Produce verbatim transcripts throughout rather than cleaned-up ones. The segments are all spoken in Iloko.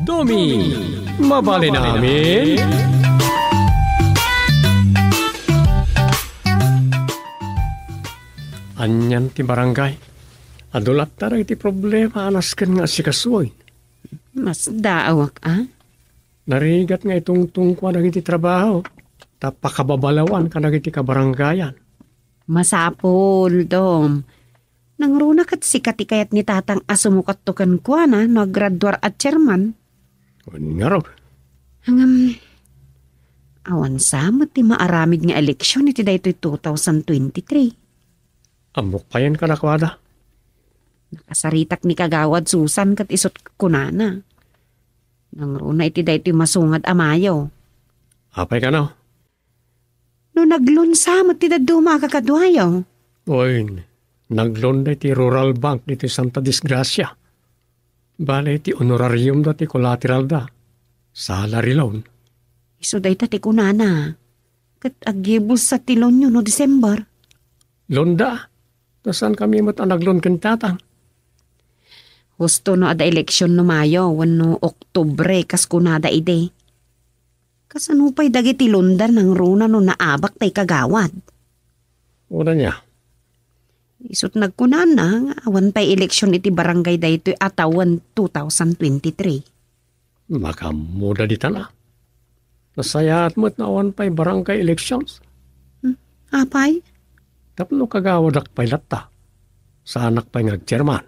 Domi, mabalin amin? Anian ti barangay? Adu latta dagiti problema a nasken nga asikasuon. Masdaawak a. Narigat nga itungtungko dagiti trabaho, ta pakababalawan kadagiti kabarangayan. Masapul, Dom. Nangruna ket sika ti kayat ni Tatang a sumukatto kenkuana no aggraduar a chairman. Wen ngarud. Ngem, awan sa met ti maaramid nga eleksion iti daytoy two thousand twenty-three. Ammok payen kadakuada. Nakasaritak ni Kagawad Susan ket isut' kunana. Nangruna iti daytoy masungad a Mayo. Apay kano? No naglunsa met ti dadduma a kakaduayo. Wen, naglonda iti Rural Bank ditoy Santa Disgracia. Bale, ti honorariumda ti collateralda. Salary loan. Isu dayta ti kunana. Ket aggibussa ti loanyo no December. Loanda. Ta saankami met a nagloan ken Tatang. Husto no adda eleksion no Mayo wenno Oktubre, kas kunada idi. Kasano pay dagiti loanda nangruna no naabak tay kagawad? Una niya. Isut' nagkunana nga awan pay eleksion iti barangay daytoy a tawen two thousand twenty-three. Makaammoda ditan a. Nasayaat met nga awan pay barangay elections. Hmm, apay? Tapno kagawadak pay latta. Saanak pay nga agchairman.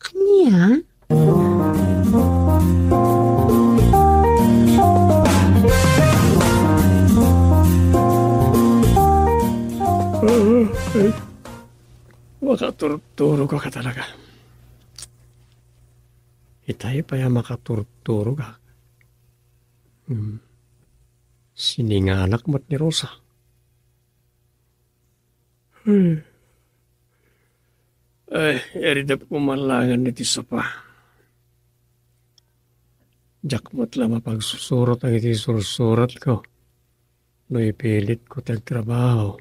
Ania? Makaturturog ka talaga. Itay pay a makaturturog a. Hmm. Sininganak met ni Rosa. Ay, iridep ko man laengen iti sapa. Diak met la mapagsusurat dagiti sursuratko no ipilitko ti agtrabaho.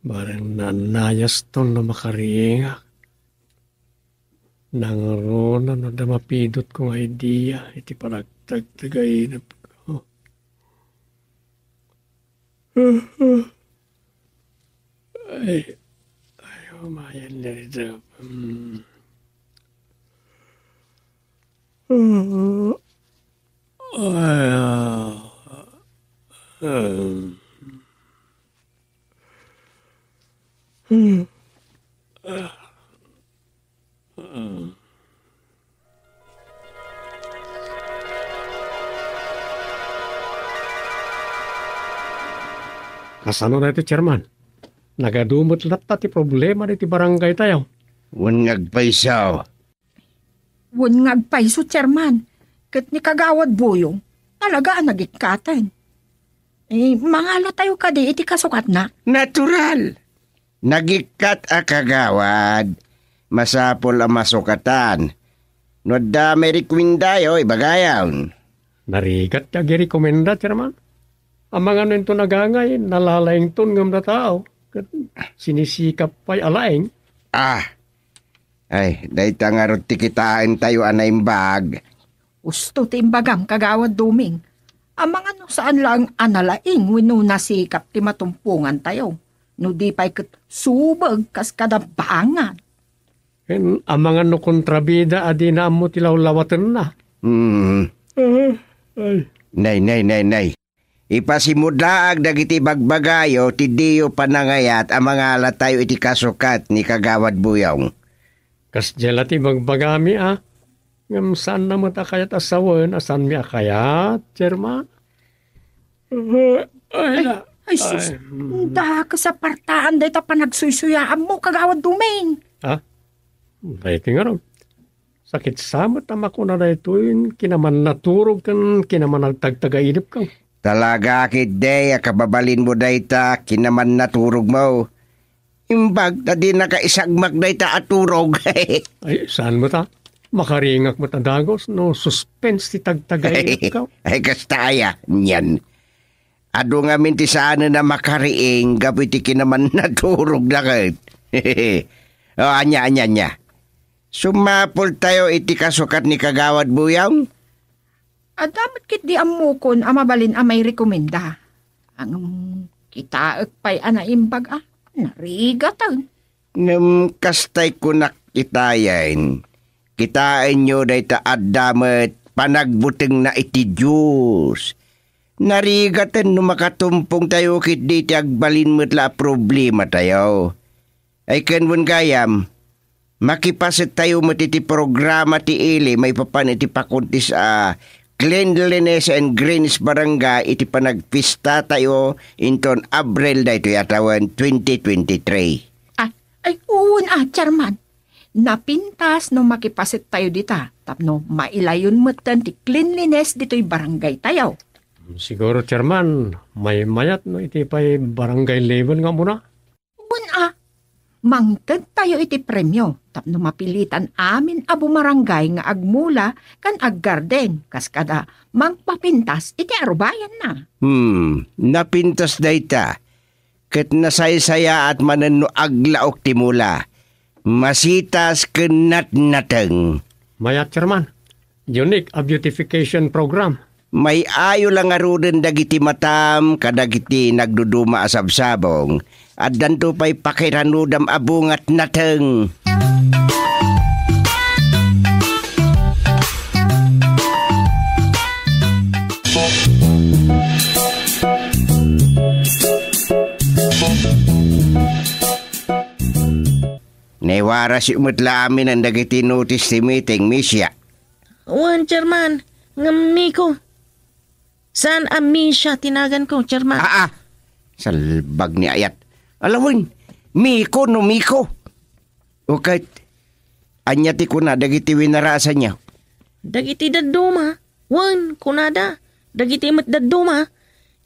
Bareng naannayaston no makariingak. Nangruna no adda mapidutko nga idea iti panagtagtagainepko. Ay, ay, umayan na rito. Mm. Ay, ah, um. Kasano daytoy, Chairman? Nagadu met latta ti problema diti barangay tayo. Wen nga agpayso. Wen nga agpayso, Chairman. Ket ni Kagawad Buyong, talaga a nagikkaten. Eh, mangala tayo kadi iti kasukatna? Natural. Nagikkat a kagawad. Masapul a masukatan. No adda may rekomendayo, ibagayon. Narigat ti agirekomenda, Chairman. Amangan no inton agangay, nalalaington ngem natao. Ket sinisikap pay a laing. Ah, Ay, dayta ngarud ti kitaentayo a naimbag. Husto ti imbagam, Kagawad Doming. Amangan no saan laeng a nalaing wenno nasikap ti matumpongantayo, no di pay ket subeg kas kada bangan. Ken amangan no kontrabida a dina ammo ti lawlawatenna. Hmm. Ah, ay. Nay, nay, nay, nay. Ipasimudaag dagiti bagbagayo ti diyo panangayat a mangalatayo iti kasukat ni Kagawad Buyong. Kasdiay la ti bagbagami, a. Ngem saanna met a kayat a sawen a saanmi a kayat, Chairman? Ay, ay, la. Ay, sus. Ay, mm. Dakes a partaan dayta panagsuysuyaammo, Kagawad Doming. Ha? Daytoy ngarud. Sakit sa met a makuna daytoy, kinamannaturog ken kinamanagtagtagainepko. Talaga ketdi a kababalinmo dayta kinamannaturogmo. Imbag ta dinaka isagmak dayta a turog. Ay, saan met a? Makaringak met a dagus no suspense ti tagtagainepko. Ay, kasta aya, nian. Adu ngamin ti saanen a makariing gapu iti kinamannaturogna ket. O, ania, ania, ania. Sumapultayo iti kasukat ni Kagawad Buyong. Adda met ketdi ammokon a mabalin a mairekomenda. Ngem kitaek pay a naimbag a narigaten. Ngem kastay kunak itayen, kitaenyo dayta adda met panagbutengna iti Dios. Narigaten no makatumpongtayo ketdi iti agbalin met la a problematayo. Ay ken wen gayam, makipasettayo met iti programa ti ili maipapan iti pakuntis a Cleanliness and Greens Barangay iti panagpistatayo inton Abril daytoy a tawen twenty twenty-three. Ah, ay, uwan a, Chairman. Napintas no makipasettayo dita tapno mailayon metten ti cleanliness ditoy barangay tayo. Siguro, Chairman, may mayat no iti pay barangay level nga muna. Wen a, mangtedtayo iti premio tapno mapilitan amin a bumarangay nga agmula ken aggarden kas kada mangpapintas iti arubayanna. Hmm, napintas dayta. Ket nasaysayaat manen no aglaok ti mula, masitas ken natnateng. Mayat, Chairman. Unique a beautification program. May-ayo la ngaruden dagiti matam kadagiti nagduduma a sabsabong. Addanto pay pakiranudam a bungat nateng. Naiwaras met la amin dagiti notice ti meeting, Misia. Wen, Chairman, ngem Miko. Saan a Misia ti naganko, Chairman? Aa, salbag ni ayat. Ala wen, Miko no Miko. O ket, ania ti kuna dagiti winarasanyo? Dagiti dadduma, wen, kunada, dagiti met dadduma,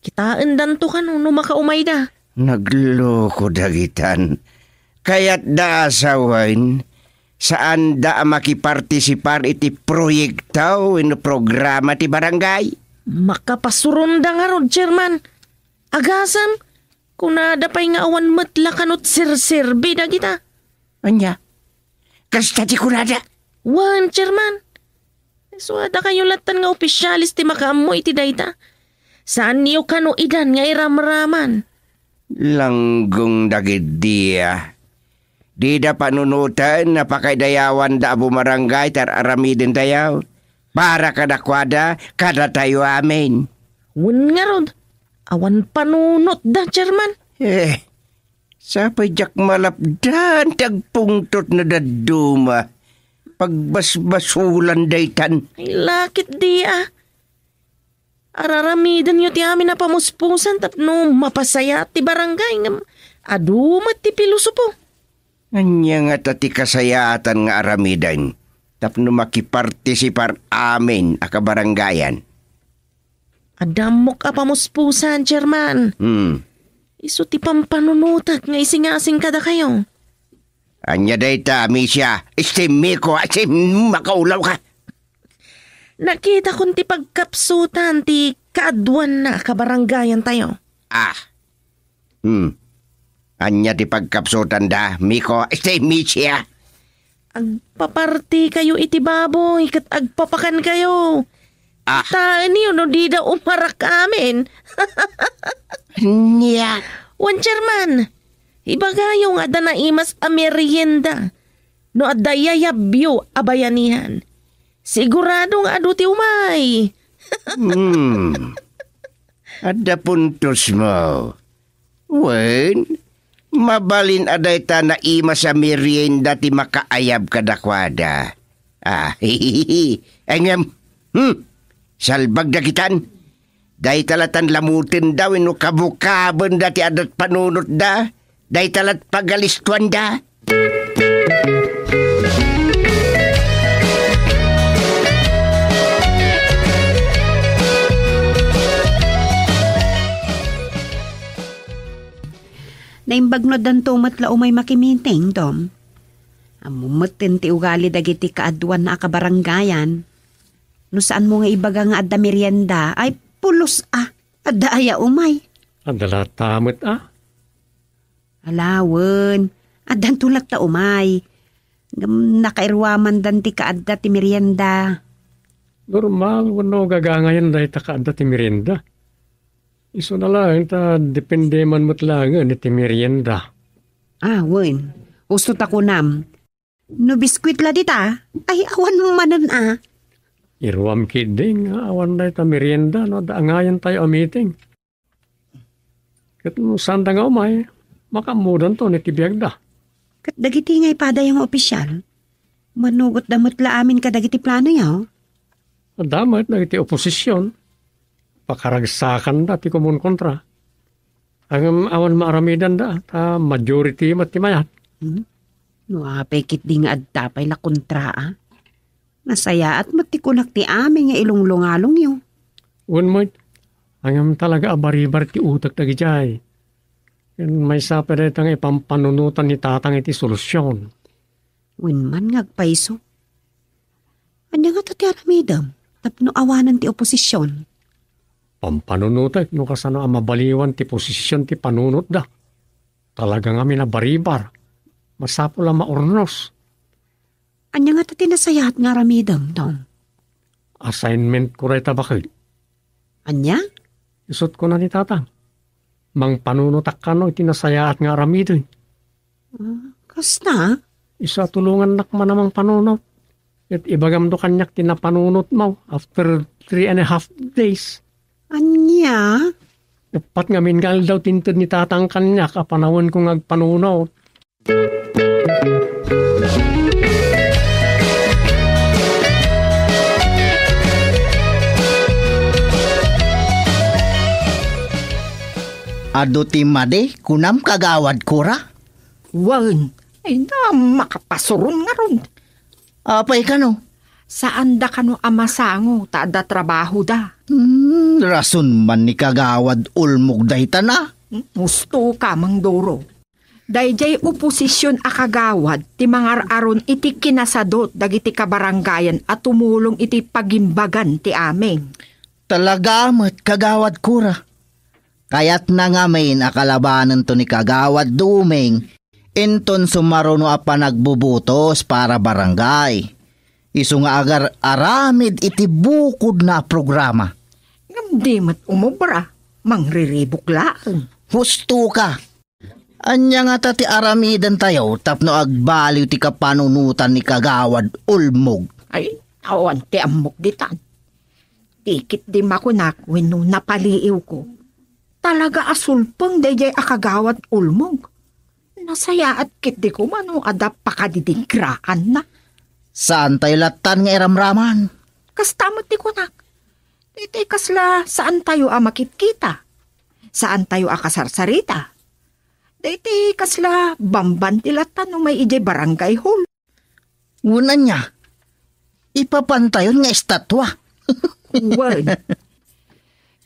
kitaendanto kano no makaumayda. Nagloko dagitan. Kayatda a sawen, saanda a makipartisipar iti proyekto wenno programa ti barangay? Makapasuronda ngarud, Chairman. Agasem, kunada pay nga awan met la kano ti serserbi dagita. Ania? Kasta ti kunada? Wen, Chairman. Isu a dakayo lattan nga opisyales ti makaammo iti dayta. Saanyo kano idan nga iramraman. Langgong dagidi a. Dida panunoten a pakaidayawanda a bumarangay ti ar-aramidentayo. Para kadakuada, kadatayo amin. Wen ngarud, awan panunotda, Chairman. Eh, sapay diak malapdan ti agpungtot no dadduma. Pagbasbasulan daytan. Ay, lakit di a. Araramidenyo ti amin a pamuspusan tapno mapasayaat ti barangay ngem adu met ti pilosopo. Ania ngata ti kasayaatan nga aramiden tapno makipartisipar amin a kabarangayan? Adda ammok a pamuspusan, Chairman. Hmm. Isu ti pampanunotek nga isingasing kadakayo. Ania dayta, Misia? Istim, Miko, asim, makaulaw ka. Nakitakon ti pagkapsutan ti kaaduanna a kabarangayantayo. Ah. Hmm. Ania ti pagkapsutanda, Miko, istim, Misia? Agpapartikayo iti baboy ket agpapakankayo. Ah. Kitaenyo no dida umarak amin. Nia? Wen, Chairman, ibagayo nga adda naimas a merienda no adda yayabyo a bayanihan. Sigurado nga adu ti umay. Hmm. Adda puntosmo. Wen, mabalin a dayta naimas a merienda ti makaayab kadakuada. Ah, ay ngem, hmm, salbag dagitan. Dayta latan lamutenda wenno kabukabenda ti adda panunotda. Dayta lat pagalistuanda. Naimbag no addanto met la umay makimiting, Dom. Ammom metten ti ugali dagiti kaaduanna a kabarangayan. No saanmo nga ibaga nga adda merienda, ay pulos a, adda aya umay? Adda latta met a. Ala wen, addanto latta umay. Ngem nakairuamandan ti kaadda ti merienda. Normal wenno gagangayan dayta kaadda ti merienda. Isuna laeng ta depende man met laengen iti merienda. Ah, wen. Husto ta kunam. No biskuit la dita, ay awan manen a. Iruam ketdi nga awan dayta merienda no adda angayan tayo a meeting. Ket no saanda nga umay, makaammodanto iti biagda. Ket dagiti nga ipadayo nga opisyal, manugotda met la amin kadagiti planoyo? Adda met dagiti oposision. Pakaragsakanda ti kumunkontra. Ngem awan maaramidanda, ta majority met ti mayat. Hmm? No apay ketdi nga adda pay la kontra, a? Nasayaat met ti kunak ti amin nga ilunglungalongyo. Wen met, ngem talaga a baribar ti utek dagidiay. Ken maysa pay dayta nga ipampannunotan ni Tatang iti solusion. Wen man nga agpayso. Ania ngata ti aramidem tapno awanen ti oposision? Pampanunotek no kasano a mabaliwan ti posision ti panunotda. Talaga ngamin a baribar. Masapul a maurnos. Ania ngata ti nasayaat nga aramidem, Tom? Assignment ko dayta, baket. Ania? Isut' kuna ni Tatang, mangpanunotak kano iti nasayaat nga aramiden. Ah, kasta? Isu a tulongannak man a mangpanunot. Ket ibagamdo kaniak ti napanunotmo after three and a half days. Ania? Uppat ngamin nga aldaw ti inted ni Tatang kaniak a panawenko nga agpanunot. Adu ti madi, kunam, Kagawad Cora? Wen, ay na, makapasuron ngarud. Apay kano? Saanda kano a masango ta adda trabahoda. Hmm, rason man ni Kagawad Ulmog dayta na. Hmm, husto ka, Mang Doro. Daydiay oposision a kagawad ti mangar-aron iti kinasadut dagiti kabarangayan a tumulong iti pagimbagan ti amin. Talaga met, Kagawad Cora. Kayatna ngamin a kalabanento ni Kagawad Duming inton sumaruno a panagbubutos para barangay. Isu nga agar-aramid iti bukodna a programa. Ngem di met umobra, mangriribuk laeng. Husto ka. Ania ngata ti aramidentayo tapno agbaliw ti kapanunotan ni Kagawad Ulmog? Ay, awan ti ammok ditan. Tikit di makunak wenno napaliiwko. Talaga a sulpeng daydiay a Kagawad Ulmog. Nasayaat ketdi koma no adda pakadidigraanna. Saantayo lattan nga iramraman. Kasta met ti kunak. Daytoy kasla saantayo a makitkita. Saantayo a kasarsarita. Daytoy kasla bamban ti lattan no may idiay barangay hall. Wen ania, ipapantayon nga estatwa. Wen.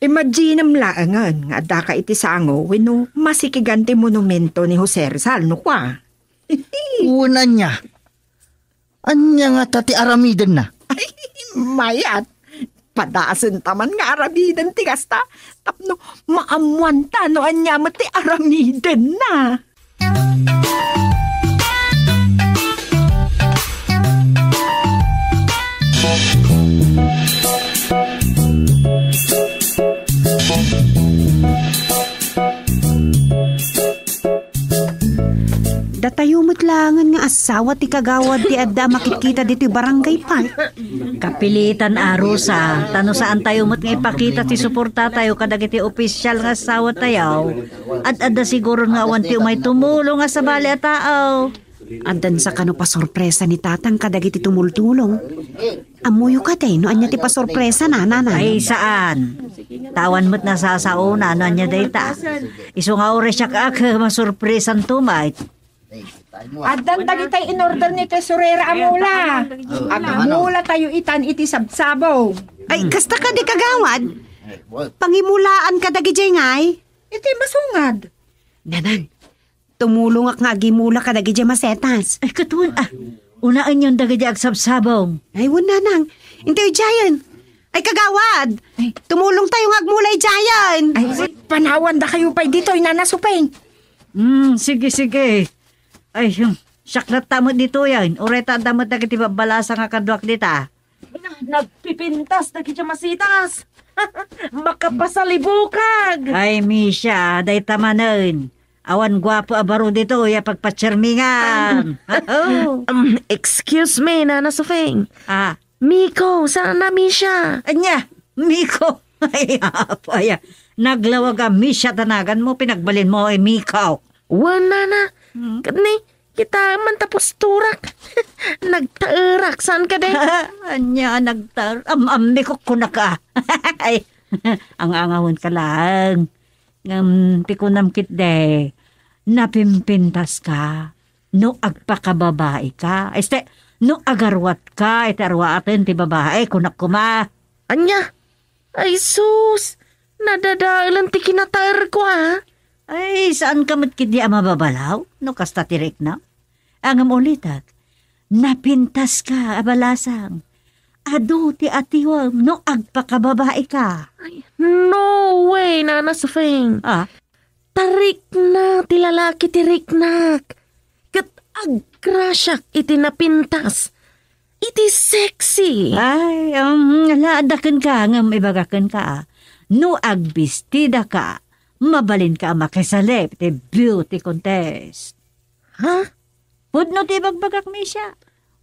Imaginem laengen nga addaka iti sango wenno masikigan ti monumento ni Jose Rizal, no kua? Wen ania, ania ngata ti aramidenna? Ay, mayat. Padasenta man nga aramiden ti kasta, tapno maammoanta no ania met ti aramidenna. Datayo met laengen nga asawa ti kagawad ti adda a makitkita ditoy barangay park. Kapilitan a, Rosa, ta no saantayo met nga ipakita ti suportatayo kadagiti opisyal nga asawatayo, ad-adda siguron nga awan ti umay tumulong a sabali a tao. Addan sa kano pasorpresa ni Tatang kadagiti tumultulong. Ammoyo kadi no ania ti pasorpresana, nanang? Ay, saan. Ta awan met nasasaona no ania dayta. Isu nga uray siak ak, masorpresanto met. Addan dagitay in-order ni tesorera a mula. Agmulatayo itan iti sabsabong. Ay, kasta kadi, kagawad? Pangimulaan kadagidiay ngay? Iti masungad. Nanang, tumulongak nga agimula kadagidiay masetas. Ay, ket wen, ah, unaenyon dagiti agsabsabong. Ay, wen, nanang. Intoy idiayen. Ay, kagawad! Ay. Tumulongtayo nga agmula idiayen. Ay, panawandakayo pay ditoy, Nana Suping. Hmm, sige, sige. Ay, hmm. Siak latta met ditoyen, uray ta adda met dagiti babbalasang a kaduak dita. Nagpipintas dagiti masitas. Makapasalibukag. Ay, Misha, dayta manen. Awan guapo a baro ditoy a pagpatsirmingan. Um, excuse me, Nana Sofeng. Ah. Miko, saan a Misha? Ania, Miko. Ay, apo, aya. Naglawag a Misha ta naganmo, pinagbalinmo, ay, Miko. Wen, Nana. Hmm? Ket ni, kitaem man ta pusturak. Nagtaerak, saan kadi? Ania, nagtaer-, am-, ammiko kunaka. Ay, ang-angawenka laeng. Ngem ti kunam ketdi, napimpintaska no agpakababaika. Este, no agaruatka iti aruaten ti babai, kunak koma. Ania? Ay sus! Nadadaelen ti kinataerko, a. Ay, saanka met ketdi a mababalaw no kasta ti riknam? Ngem ulitek, napintaska a balasang. Adu ti atiwem no agpakababaika. Ay, no way, Nana Sofeng. Ah? Ta rikna ti lalaki ti riknak. Ket agrasiak iti napintas. Iti sexy. Ay, um, ala, adda kenka, ngem ibaga kenka, a. No agbistidaka, mabalinka a makisalip ti beauty contest. Ha? Pudno ti ibagbagak, Misha.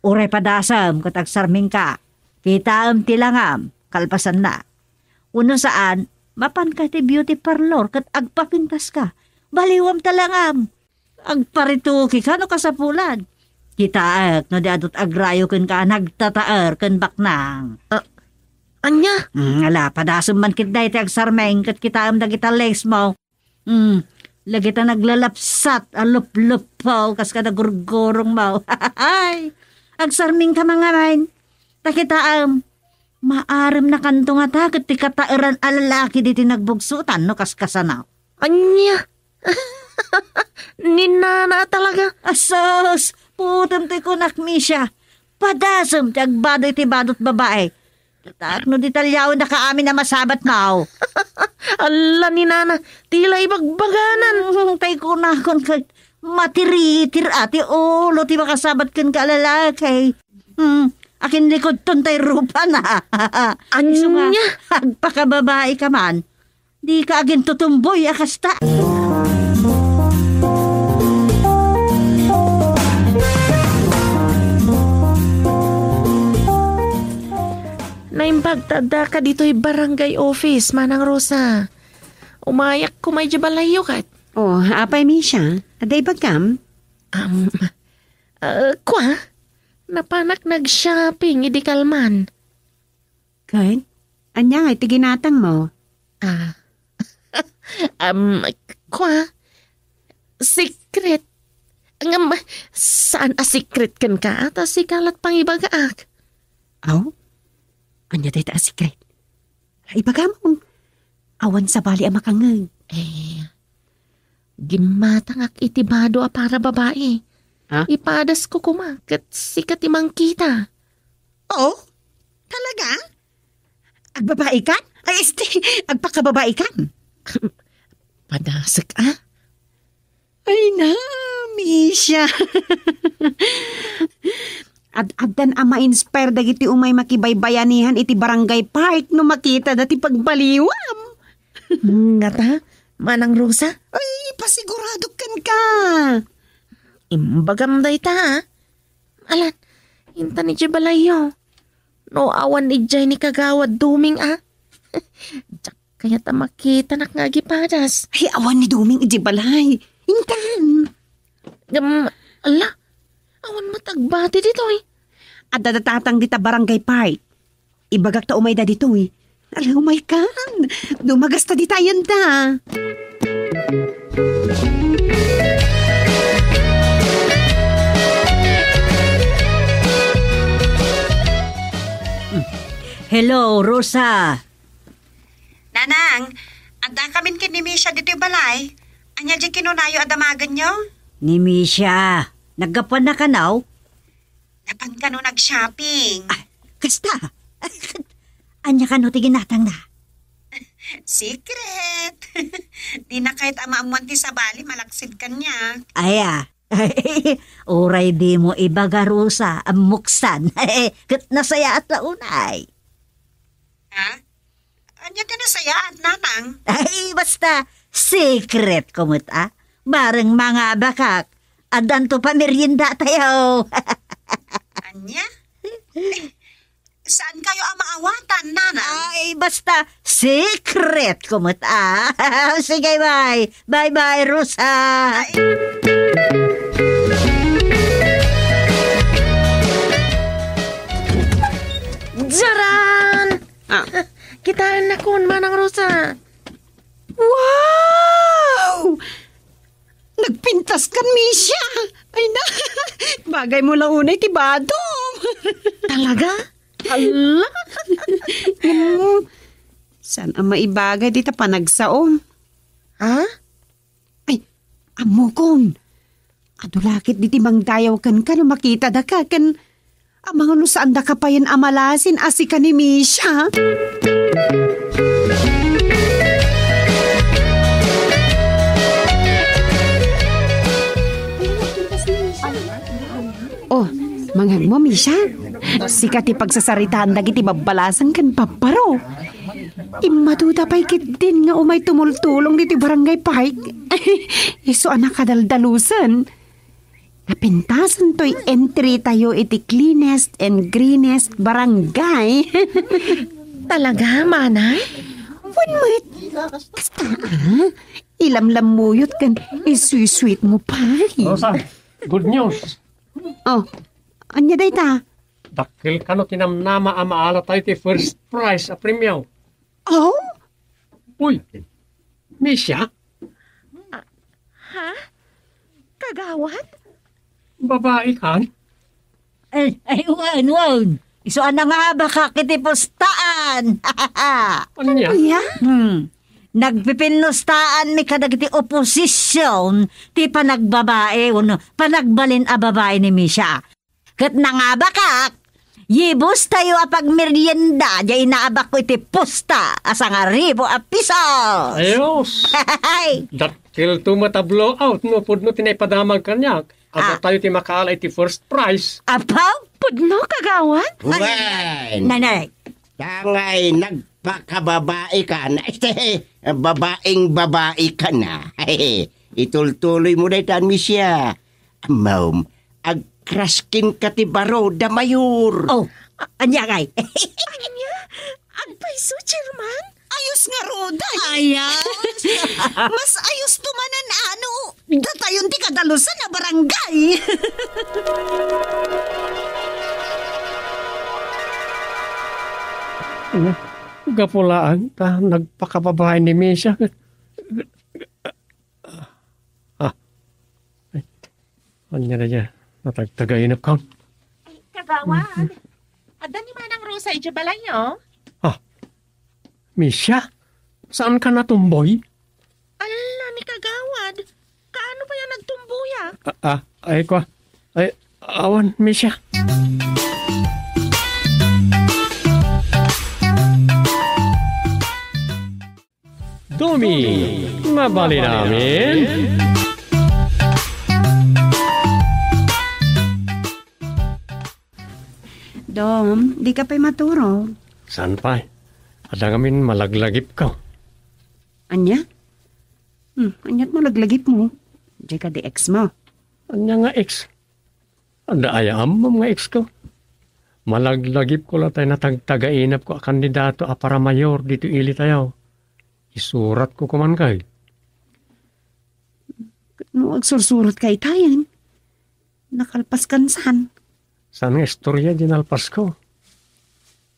Uray padasem ket agsarmingka. Kitaem ti langam, kalpasanna. Wenno saan, mapanka iti beauty parlor ket agpapintaska. Baliwam ta langam. Agparitokika no kasapulan. Kitaek no di adut agrayo kenka a nagtataer ken baknang. Ah, ania? Hmm, ala, padasem man ketdi ti agsarming ket kitaem dagita lace mo. Hmm, lagita naglalapsat a lupluppo kas kada gurgurong mo. Ay, agsarmingka man ngamin. Ta kitaem, maarem nakanto ngata ket ti kataeran a lalaki diti nagbugsotan no kaskasano. Ania? Ni Nana talaga? Asus, putem ti kunak, Misha. Padasem ti agbado iti badot babai. Tapno di talyawen daka amin a masabat mo. Alla ni Nana, ti la ibagbaganan. Mm, tay kunakon ket matiritir a ti ulo ti makasabat kenka a lalaki. Hmm, akin likudton tay rupana. Ania? Isu nga, agpakababaika man. Dika agintutumboy a kasta. Naimbag ta addaka ditoy barangay office, Manang Rosa. Umayak koma idiay balayyo ket. Oh, apay, Misha? Adda ibagam? Um, ah, kua? Napanak nag-shopping idi kalman. Ken? Ania ngay ti ginatangmo? Ah. Um, kua? Secret. Ngem, saan a secret kenka? Ta sika la't pangibagaak. Aw? Ania dayta a secret? Ibagam. Awan sabali a makangngeg. Eh, gimmatangak iti bado a para babai. Ha? Ipadasko koma ket sika ti mangkita. Oh? Talaga? Agbabaika? Ay, este, agpakababaika? Padasek, a? Ay na, Misha. Ad-addan a ma-inspire dagiti umay makibaybayanihan iti barangay park no makitada ti pagbaliwam. Ngata, Manang Rosa? Ay, pasiguradok kenka. Imbagam dayta, a. Alan, intan idiay balayyo. No awan idiay ni Kagawad Doming, a. Diak kayat a makitanak nga agipadas. Ay, awan ni Doming idiay balay. Intan. Ngem, ala, awan met agbati ditoy. Adda datang dita barangay park. Ibagak ta umayda ditoy. Ala, umaykan. Dumagasta ditayen ta. Hello, Rosa. Nanang, addakamin ken ni Misha ditoy balay. Ania diay kinunayo a damagenyo? Ni Misha, naggapuanna kano? Napan kano nag-shopping? Ah, kasta? Ania kano ti ginatangna? Secret. Dina kayat a maammuan ti sabali, malaksid kaniak. Aya, Uray dimo ibaga, Rosa, ammoksan. Ket nasayaat la unay. Ha? Ania ti nasayaat, Nanang? Ay, basta, secret ko met, a. Bareng mangabakak, addanto pameriendatayo. Ania? Eh, saan kayo a maawatan, Nanang? Ay, basta, secret ko met, a. Sige, bye. Bye-bye, Rosa. Ay. Jaran! Ah. Kitaennakon, Manang Rosa. Wow! Nagpintaskan, Misha! Ay na, bagay mo la unay ti badom. Talaga? Hala! Mm, saan a maibagay dita panagsaom? Ha? Ay, ammokon. Adu la ket diti mangdayaw kenka no makitadaka ken amangan no saandaka payen a malasin a sika ni Misha. Oh, mangegmo, Misha? Sika ti pagsasaritaan dagiti babbalasang ken papparo. Immaduda pay ketdin nga umay tumultulong ditoy Barangay Park. Isu a nakadaldalusen. Napintasan toy entry tayo iti cleanest and greenest barangay. Talaga, Manang? Wen met. Basta, ah, ilamlammuyot ken isweet-sweet mo pay. Rosa, good news. Oh, ania dayta? Dakkel kano ti namnama a maala tayo ti first prize a premio. Oh? Uy, Misha? Ah, ha? Kagawad? Babae kan? Ay, ay, wen, wen. Isu a nangabakak iti pustaan. Ania? Ania? Hmm. Nagpipinnustaanmi kadagiti oposisyon ti panagbabae wenno panagbalin a babae ni Misha. Ket nangabakak, yibus tayo a pagmerienda, diay inaabakko iti pusta a sangaribu a pisos. Ayos! Dakkelto met a blowout no pudno ti naipadamag kaniak. Adda Ah. tayo ti makaala iti first prize. Apaw? Pudno, kagawad? Wen. Nanay. Tangay nagpakababaekan. Babaeng babae ka na. Itultuloy mo daytan, Misha. Ammom, agkraskin ka ti baro da mayor. Oh, a-, ania ngay? Ania? Agpayso, Chairman? Ayos nga ruda, eh. Ayos. Mas ayos to manen, ano, datayon ti kadalusan a barangay. Gapu laeng ta nagpakababae ni Misha. Ah. Ay, ania dayta? Natagtagainep ka. Kagawad, adda ni Manang Rosa idiay balayyo? Ah, Misha, saan ka natumboy? Ala, ni kagawad. Kaano pay a nagtumboyak? Ah, ah, ay, kwa. Ay, awan, Misha. Domi, mabalin amin? Dom, di ka pay maturog? Saan pay? Adda ngamin malaglagipko. Ania? Hmm, aniat malaglagipmo? Diay kadi ex mo? Ania nga ex? Adda aya ammom nga ex ko? Malaglagipko la tay natagtagainepko a kandidato a paramayor ditoy ili tayo. Isuratko koma kay. No agsursurat ka itayen, nakalpas kan saan? Saan nga istorya diay nalpasko?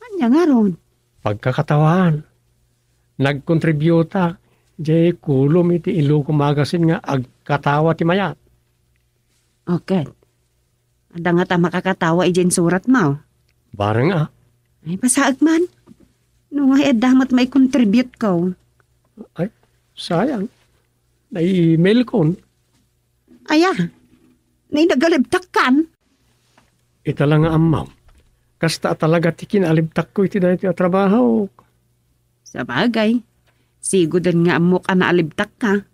Ania ngarud? Pagkakatawaan. Nagkontributak diay kolum iti Iloko Magazine nga Agkatawa ti Mayat. O ket, adda ngata makakatawa idiay insuratmo? Bareng a. Ay, basaek man. No nga adda met maikontributko. Ay, sayang. Nai-emailkon. Aya, naikalibtakkan? Ita la nga ammom. Kasta a talaga ti kinaalibtakko iti daytoy a trabaho. Sabagay, siguden nga ammok a naalibtakka.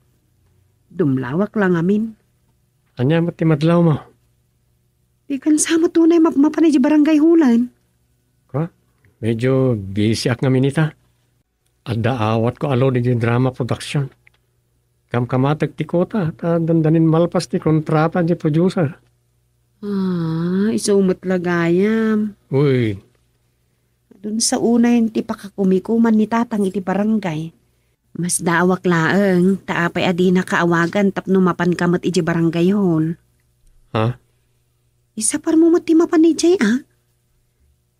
Dumlawak la ngamin. Ania met ti madlawmo? Dikan sa met unay mapmapan idiay barangay hall-en. Ka? Medyo busy-ak ngamin ita. Adda awatko a load idiay drama production. Kamkamatek ti kuota, ta dandanin malpas ti kontrata idiay producer. Ah, isu met la gayam. Uy. Adun sa unayen ti pakakumikuman ni Tatang iti barangay. Masdaawak laeng, ta apay a dinaka awagan tapno mapanka met idiay barangay hall? Ha? Isaparmo met ti mapan idiay, a?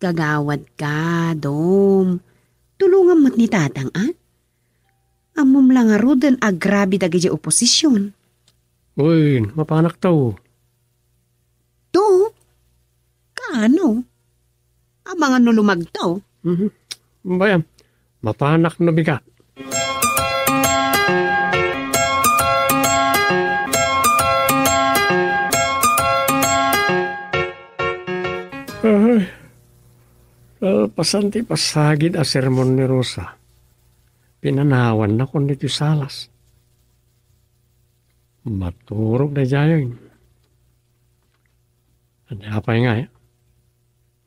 Kagawad ka, Dom. Tulongam met ni Tatang, a? Ammom la ngaruden a grabe dagidiay oposision. Uy, mapanakto. To? Kaano? Amangan no lumagtaw? Mhm. Bayam, mapanak no bigat. Ay, kalpasan ti pasagid a sermon ni Rosa, pinanawanna kon ditoy salas. Maturog daydiay. Ania pay ngay,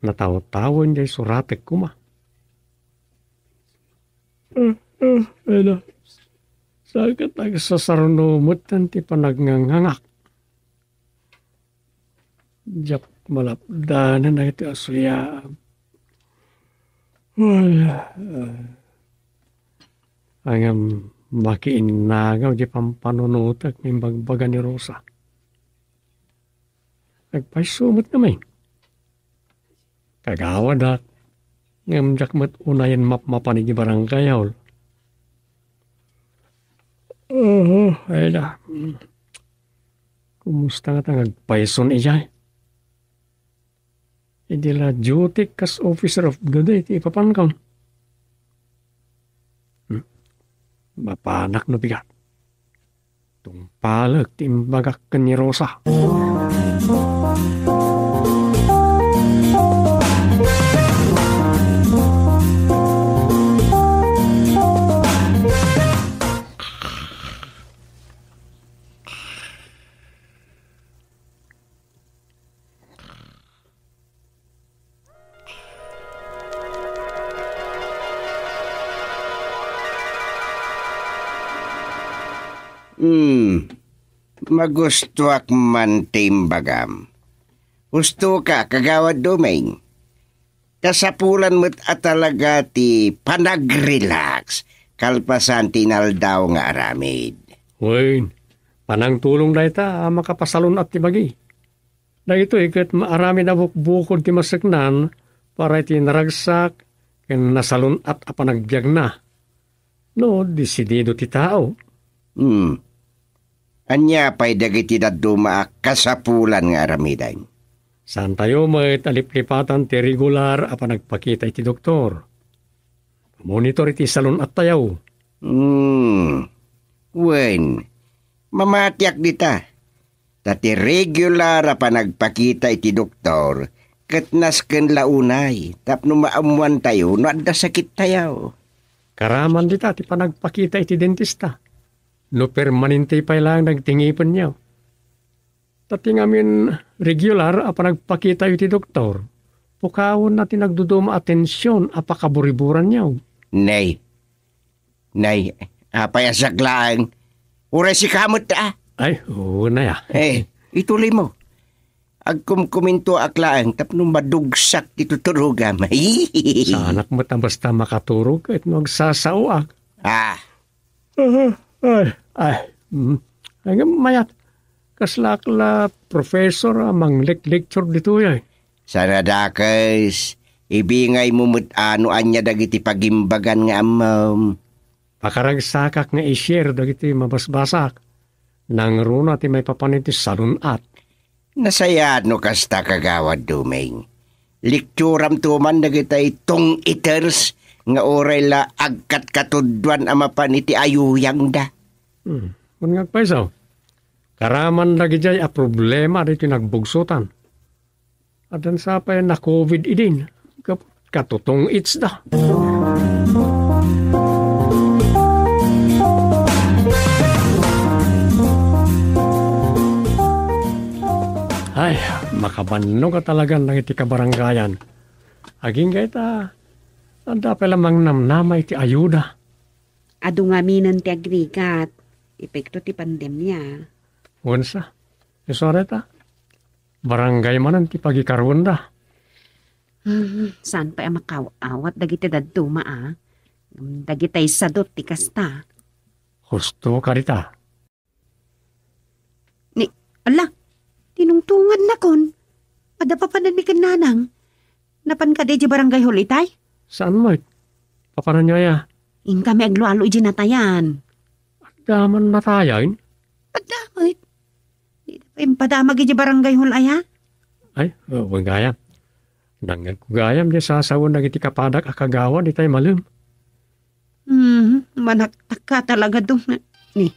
natawtawen jay suratek koma. Ah, ah, ay na. Saan ket agsasaruno metten ti panagnganganak? Diak malapdanan dagiti asuyaam. Wala. Ngem makiinnagaw ti pampanunotek nga imbagbaga ni Rosa. Agpayso met ngamin. Kagawadak, ngem diak met unayen mapmapan iti barangay hall. Oho, ay da. Kumusta nga ta nga agpayson idiay? Idi la duty kas officer of the day ti ipapankon. Hmm. Mapanak no bigat. Tungpalek ti imbagak ken ni Rosa. Hmm, magustuak man ti imbagam. Husto ka, Kagawad Doming. Kasapulan met a talaga ti panag-relax kalpasan ti inaldaw nga aramid. Wen, panangtulong dayta a makapasalun-at ti bagi. Dagitoy ket maaramid a bukbukod ti maseknan para iti naragsak ken nasalun-at a panagbiagna. No, desidido ti tao. Hmm. Ania pay dagiti dadduma a kasapulan nga aramiden? Saantayo met a liplipatan ti regular a panagpakita iti doktor. Monitor iti salun-attayo. Hmm. Wen, mamatiak dita. Ta ti regular a panagpakita iti doktor, ket nasken la unay tapno maammoantayo no adda sakittayo. Karaman dita ti panagpakita iti dentista. No permanente pay laeng dagiti ngipenyo. Ta ti ngamin regular a panagpakitayo iti doktor, pukawenna ti nagduduma a tension a pakaburiburanyo. Nay. Nay, apay a siak laeng? Uray sika met, a? Ay, unay, a. Eh, itulimo. Agkumkumintuak laeng tapno madugsak ti tuturogam. Saanak met a basta makaturog ket no agsasaoak. Ah. Aha, ay, ay. Mm. Ay, ngem mayat. Kaslaak la professor a manglek-lecture ditoy, ay. Saan a dakes, ibingaymo met a no ania dagiti pagimbagan nga ammom. Pakaragsakak nga i-share dagiti mabasbasak. Nangruna ti maipapan iti salun-at. Nasayaat no kasta, Kagawad Duming. Lekturamto man dagitay tong-iters nga uray la agkatkatudduan a mapan iti ayuyangda. Hmm. Ngem agpayso, karaman dagidiay a problema ditoy nagbugsotan. Addan sa pay na-covid idin, kap-, katutong-itsda. Kabannog a talagan dagiti kabarangayan. Agingga ita, adda pay la mangnamnama iti ayuda. Adu ngaminen ti agrigat, epekto ti pandemia. Wensa, isu a dayta, barangay manen ti pagikaruenda. Hmm, saan pay a makaw-awat dagiti dadduma a? Dagitay sadot ti kasta. Husto ka dita. Ni, ala, tinungtungannakon. Adda papananmi ken nanang. Napan kadi idiay barangay hall itay? Saan met? Papananyo aya? Inkami aglualo idiay natayan. Adda man natayan? Adda met. Di da pay impadamag idiay barangay hall aya? Ay, o, wen gayam. Nangngegko gayam diay sasawen dagiti kapadak a kagawad itay malem. Hmm, manaktak ka talaga, Dong. Ni,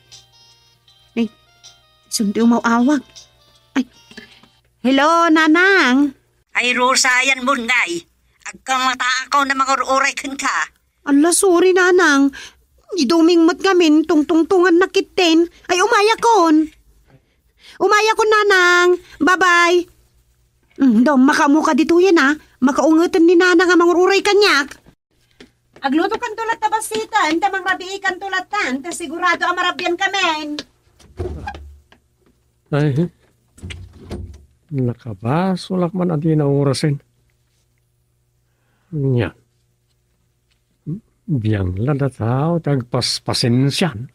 ni, isun ti umaw-awag. Ay, hello, Nanang. Ay, Rosa, yan, Bungay. Agkamataakaw a mangur-uray kenka. Ala, sorry, Nanang. Ni Doming met ngamin, tungtungtungannak ketdin. Ay, umayakon. Umayakon, Nanang. Bye-bye. Hmm, Dong, makaammoka ditoyen, a. Makaungeten ni Nanang a mangur-uray kaniak. Aglutokanto latta bassit, ta mangrabiikanto latta, ta sigurado a marabiankamin. Ay, nakabasolak man a di naurasen. Nya, biang la dataw ti agpaspasensian.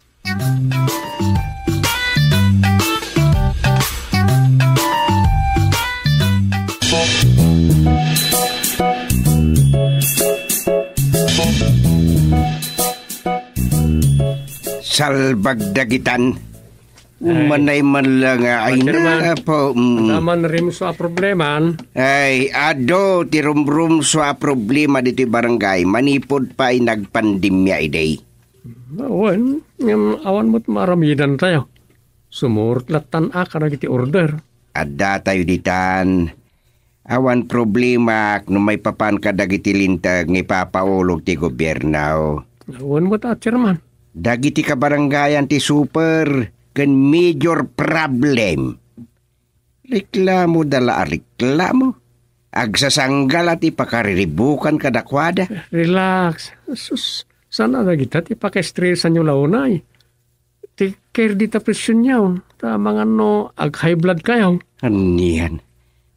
Salbag dagitan. Ay. Umanay man la nga, ay, Chairman, na po, mm. Adda man rumsua a problema. Ay, adu ti rumrumsua a problema ditoy barangay manipud pay nagpandemia idi. Wen, ngem awan met maaramidantayo. Sumurot lattan a kadagiti order. Addatayo ditan. Awan problema no maipapan kadagiti linteg nga ipapaulog ti gobierno. Wen met a, Chairman. Dagiti kabarangayan ti super ken major problem. Reklamoda la a reklamo. Agsasanggal a ti pakariribukan kadakuada. Relax. Sus, saan a dagita ti pakaestresanyo la unay? Take care dita presionyo, ta amangan no ag-high blood kayo. Anian?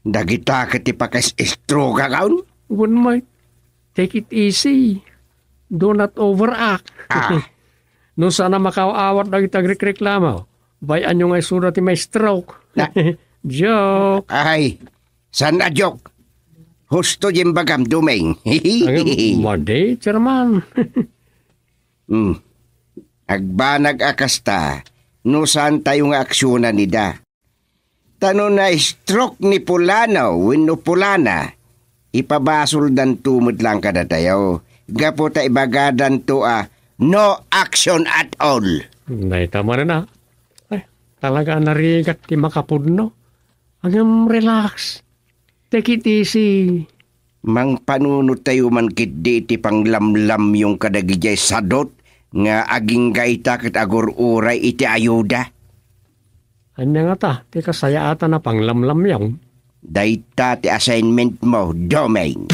Dagita ket ti pakaes-estroke kaon? Wen met, take it easy. Do not overact. Ah. No saan a makaawat dagiti agrekreklamo, bay-anyo nga isuda ti ma-stroke. Na- Joke. Ay, saan a joke? Husto diay imbagam, Doming. Ay, madi, Chairman. Hmm. Agbanag a kasta, no saantayo nga aksionan ida. Ta no na-stroke ni Pulano wenno Pulana, ipabasoldanto met laeng kadatayo, gapu ta ibagadanto a no action at all. Dayta manen a. Ay, talaga a narigat ti makapudno. Ngem relax. Take it easy. Mangpanunottayo man ketdi iti panglamlamyong kadagidiay sadot nga agingga ita ket agur-uray iti ayuda. Ania ngata ti kasayaatan a panglamlamyong? Dayta ti assignment mo, Doming.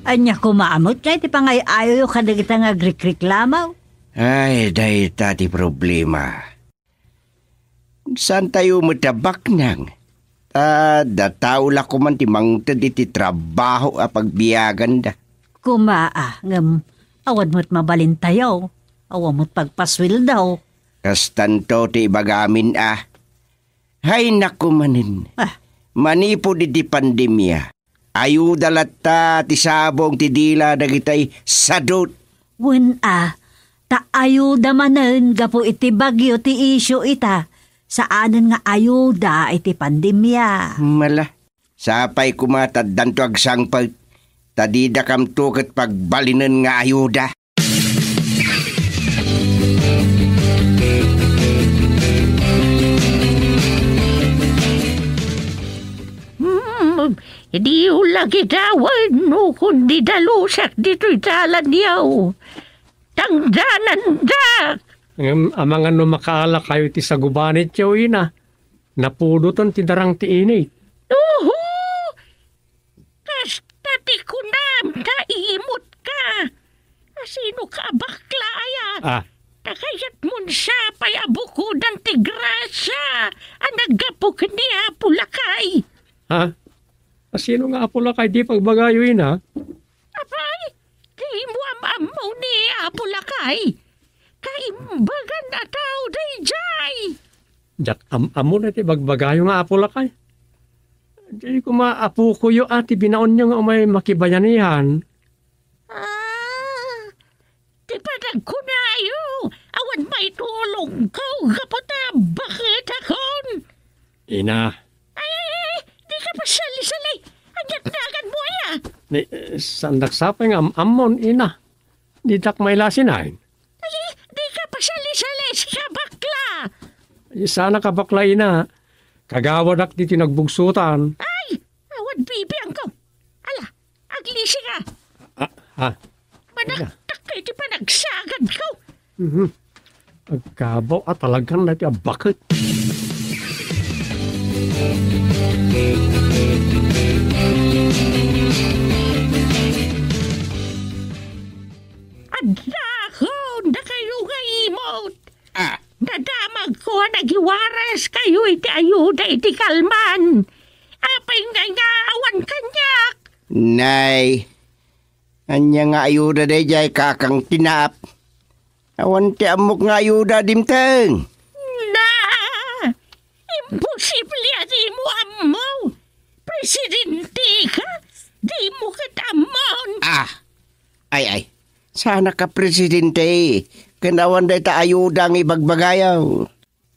Ania koma met ngay ti pangay-ayoyo kadagita nga agrekreklamo? Ay, dayta ti problema. Saantayo met a baknang? Ta adda tao la koman ti mangted iti trabaho a pagbiaganda. Koma a, ngem awan met mabalintayo. Awan met pagpasueldo. Kastanto ti ibagamin a. Hay naku manen. Ah. Manipud iti pandemia, ayuda latta ti sabong ti dila dagitay sadot. Wen a, ta ayuda manen gapu iti bagyo ti isyu ita. Saanen nga ayuda iti pandemia. Mala, sapay koma ta addanto agsangpet, ta didakamto ket pagbalinen nga ayuda. Hmm, diyo la gidawen no kundi dalusak ditoy dalanyo. Tangdanandak. Ngem amangan no makaalakayo iti sagubanityo, ina. Napudoten ti darang ti init. Uhu! Kasta ti kunam ta imutka. Asino ka a bakla aya? Ah. Ta kayatmon sapay a bukodan ti grasia a naggapu ken ni Apo Lakay. Ha? Asino nga Apo Lakay ti pagbagayo, ina? Apay, dimo am-ammo ni Apo Lakay? Kaimbagan a tao daydiay. Diak am-ammo ti bagbagayo nga Apo Lakay. Di koma apokoyo a ti binaonyo nga umay makibayanihan. Ah, ti panagkunayo, awan maitulongko gapu ta baketakon. Ina. Ay, ay, ay, di ka pasali-sali. Aniat naganmo aya? Ni, eh, saandak sapay nga am-ammon, ina. Ditak mailasinain. Ay, di ka pasali-sali, sika bakla. Ay, saanak a bakla, ina. Kagawadak ti tinagbugsotan. Ay, awan bibiangko. Ala, aglisi ka. Ah, ah. Manaktak ka iti panagsagadko. Mhm. Agkabaw a talagan na ti abaket. Adda ko, dakayo nga imot. Ah. Nadamagko a nagiwaras kayo iti ayuda iti kalman. Apay nga nga awan kaniak? Nay, ania nga ayuda daydiay, kakang tinap? Awan ti ammok nga ayuda, dimteng. Na, imposible a dimo ammo. Presidente ka, dimo ket ammon. Ah, ay, ay. Saanak a presidente, ken awan dayta ayuda nga ibagbagayo.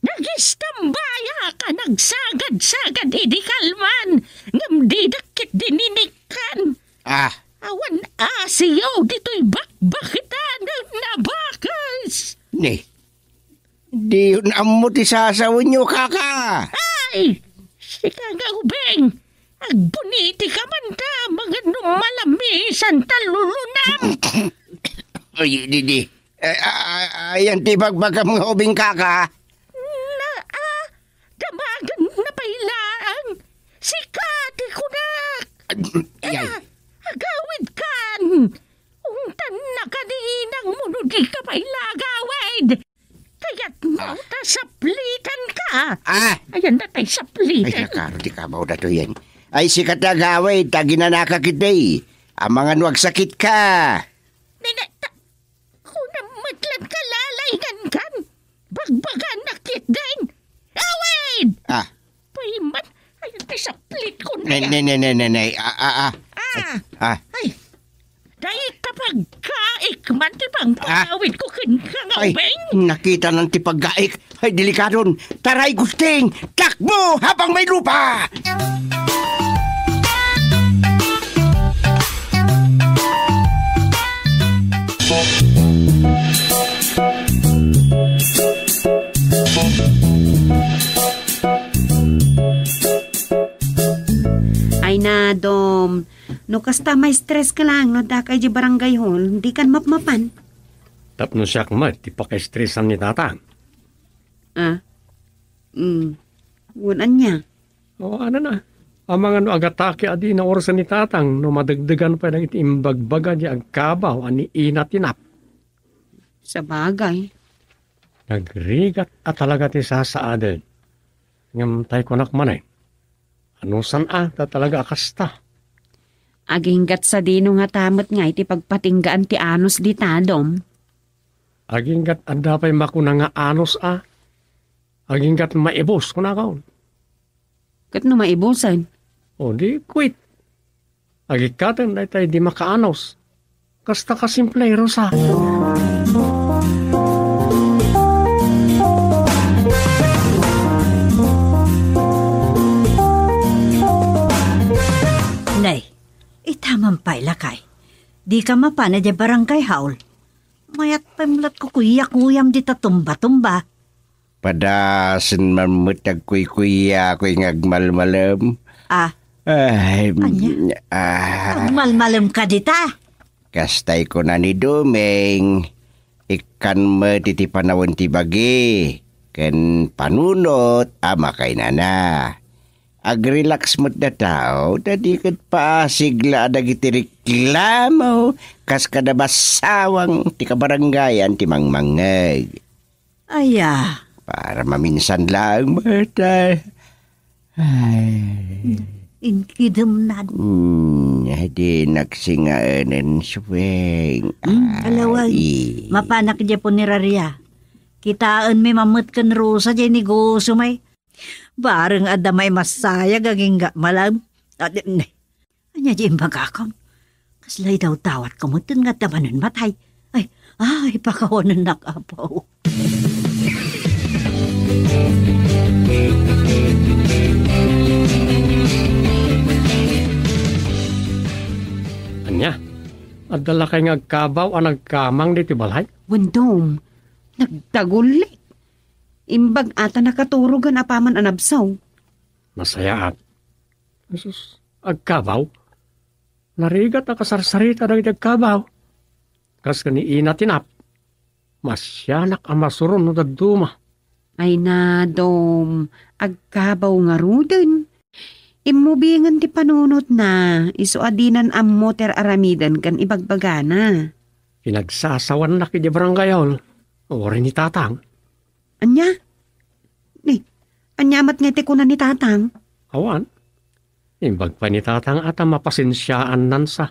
Nagistambayak a nagsagad-sagad idi kalman, ngem didak ket dininikkan. Ah. Awan asiyo ditoy bakbaketanem a bakas. Ni, diyon ammo ti sasawenyo, kaka. Ay, sika nga ubing, agbuniti ka man ta, mangan no malamisan ta lulunam. Ay, di, di. Eh, a-, a-, ayan ti ibagbagam nga ubing, kaka? Na, ah, damagen na pay laeng. Sika ti kunak. Ay, ay. Ah, agawidkan. Ungtanna ka ni inangmo no di ka pay la agawid. Kayatmo ta sapliten ka. Ah. Ayan na tay sapliten. Ay, nakaro ti kabaw datoyen. Ay, sika ti agawid, ta aginanaka ketdi. Amangan no agsakit ka. Nene, ta-, Kunam met lan kalalaingan kan? Bagbagan na ketdin. Awid! Ah. Payman, ay, ti saplit ko na. Ne, ne, ne, ne, ne, ne. Ah, ah, ah. Ah. Ah. Ay. Dayta paggaik man ti pangpangawid ko ken ka nga ubing. Ay, nakita nan ti paggaik. Ay, delikadon. Taray, Gusting! Takbo habang may lupa! Ay, nadom. No kasta, ma-stress ka lang, no, dakay di barangay hall, di kan mapmapan. Tapno siak met ti pakaistresan ni Tatang. Ah? Mm. Wen ania? O, ano na? Amangan no agatake a di naurasan ni Tatang no madegdegan pay dagiti imbagbaga di agkabaw a ni Ina Tinap. Sabagay. Nagrigat a talaga ti sasaaden. Ngem tay kunak manen, anusan a ta talaga a kasta. Aginggat sadino ngata met nga iti pagpatinggaan ti anus di tadom? Aginggat adda pay makuna nga anus a? Aginggat maibus, kunakon. Ket no maibusen? O, di quit. Agikkaten daytay di makaanus. Kasta ka simple, Rosa. Nay, itaman pay lakay. Di ka mapan idiay barangay hall. Mayat pay met la kukuyak-kuyam dita tumba-tumba. Padasen man met agkuykuyakoy nga agmalmalem. Ah. Ay, ania? Ah. Agmalmalem ka dita? Kastay kuna ni Doming, Ikkan met iti panawen ti bagi ken panunot a makainana. Ag-relax met dataw, ta di ket paasig la a dagiti reklamo kas kada basawang ti kabarangayan ti mangmangngeg. Aya. Para maminsan laeng met, ay. Inkidemnan. Hmm, di nagsingaenen, Sueng. Hmm, alawag. Ay. Mapanak diay puneraria. Kitaenmi mammet ken Rosa diay negosio, may. Bareng adda maimasayag agingga malam. Adi, ne. Ania diay imbagakon? Kasla idawdawatko metten nga adda manen matay. Ay, ay, pakawanennak, Apo. Ania? Adda lakay nga agkabaw a nagkamang ditoy balay? Wen, Dom, nagdagulli. Imbag a ta nakaturogen apaman a nabsaw. Nasayaat. Jesus, agkabaw? Narigat a kasarsarita dagiti agkabaw. Kas ken ni Ina Tinap, masianak a masuron no dadduma. Ay na, Dom, agkabaw ngaruden. Immubingen ti panunotna, isu a dinan ammo ti ar-aramiden ken ibagbagana. Pinagsasawannak idiay barangay hall, uray ni Tatang. Ania? Ni, ania met ngay ti kuna ni Tatang? Awan. Imbag pay ni Tatang a ta mapasensiaannansa.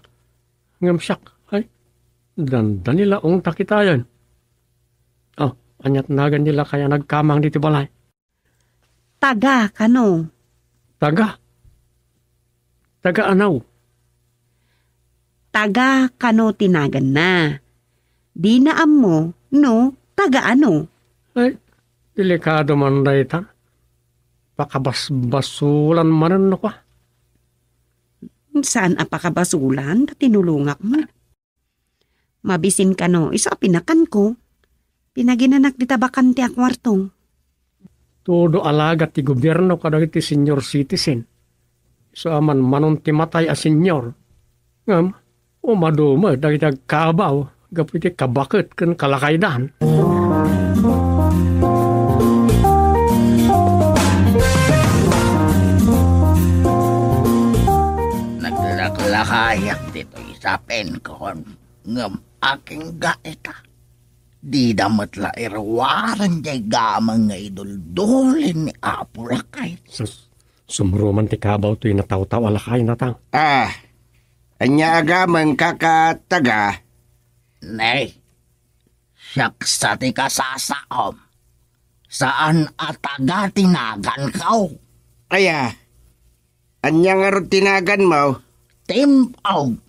Ngem siak, ay, dandani la ungta kitayen. Oh, aniat nagan ni lakay a nagkamang ditoy balay? Taga kano? Taga? Taga anaw? Taga kano ti naganna. Dina ammo no taga ano. Ay, delikado man dayta. Pakabasbasulan manen no kua. Saan a pakabasulan, ta tinulongak met. Mabisin kano, isu a pinakanko. Pinaginanak dita bakante a kuarto. Todo alagad ti gobierno kadagiti senior citizen. Isu a manmanon ti matay a senior. Ngem, umadu met dagiti agkabaw gapu iti kabaket ken kalakaydan. Naglaklakayak ditoy sapenkon, ngem agingga ita. Dida met la iruaren diay gameng nga iduldulin ni Apo Lakay. Sus, sumruman ti kabaw toy natawtaw a lakay, Tatang. Ah, ania a gameng, kaka, taga? Nay, siak sa ti kasasaom. Saan a taga ti naganko. Aya, ania ngarud ti naganmo? Tim-og.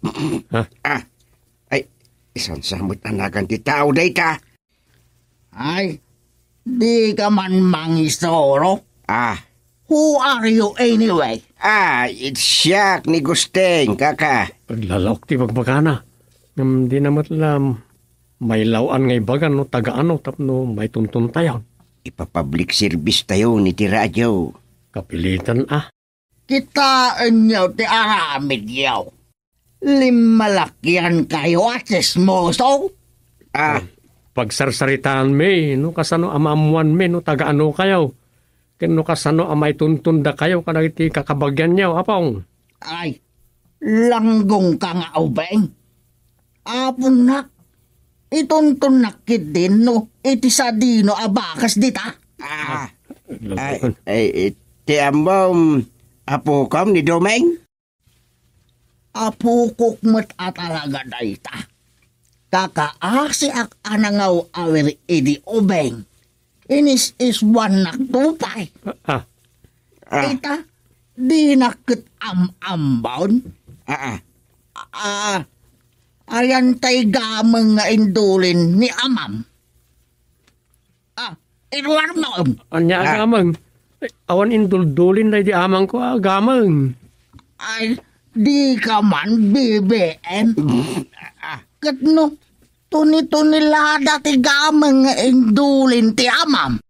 Ha? Ah, ay, isu sa met a nagan ti tao dayta. Ay, dika man mangisuro. Ah. Who are you anyway? Ah, it's siak ni Gusting, kaka. Aglalaok ti bagbagana. Ngem dina met la mailaw-an nga ibaga no taga ano tapno maituntontayon. Ipapublic service tayon iti radio. Kapilitan a. Kitaenyo ti aramidyo. Limmalakiankayo a tsismoso. Ah. Pagsarsaritaanmi no kasano a maammoanmi no taga ano kayo. Ken no kasano a maituntondakayo kadagiti kakabagianyo, Apong. Ay, langgongka nga ubing. Aponak, ituntonnak ketdin no iti sadino a bakas dita. Ah, ay, ay, ti ammom, apokom ni Domeng? Apokok met a talaga dayta. Kakaasiak a nangaw-awir idi ubing. Inis-iswannak to pay. Ah. Ah. Ita, dinak ket am-ambaon. Ah, ah. Ah, ayan tay gameng nga indulin ni amam. Ah, iruar mo. Ania a gameng? Ay, awan induldulin daydi amangko a gameng. Ay, dika man B B M. Ket no, tuni-tunilada ti gameng nga indulin ti amam.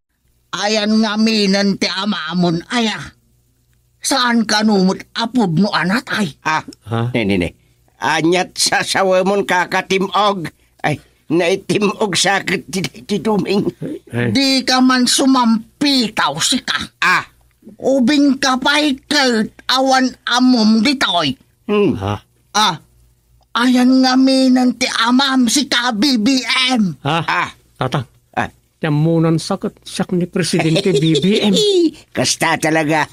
Ayan ngaminen ti amamon aya. Saan kano met a pudno a natay. Ah, ha? Ne, ne, ne. Aniat sasawemon, kaka Tim-og. Ay, Naitim-og sa ket ti, ti Doming. Ay. Di ka man sumampitaw, sika. Ah. Ubing ka pay ket awan ammom ditoy. Hmm. Ah. Ah. Ayan ngamin ti amam, sika, B B M. Ah. Ah. Tatang. Ah. Ti ammonan sa ket siak ni Presidente B B M. Kasta talaga.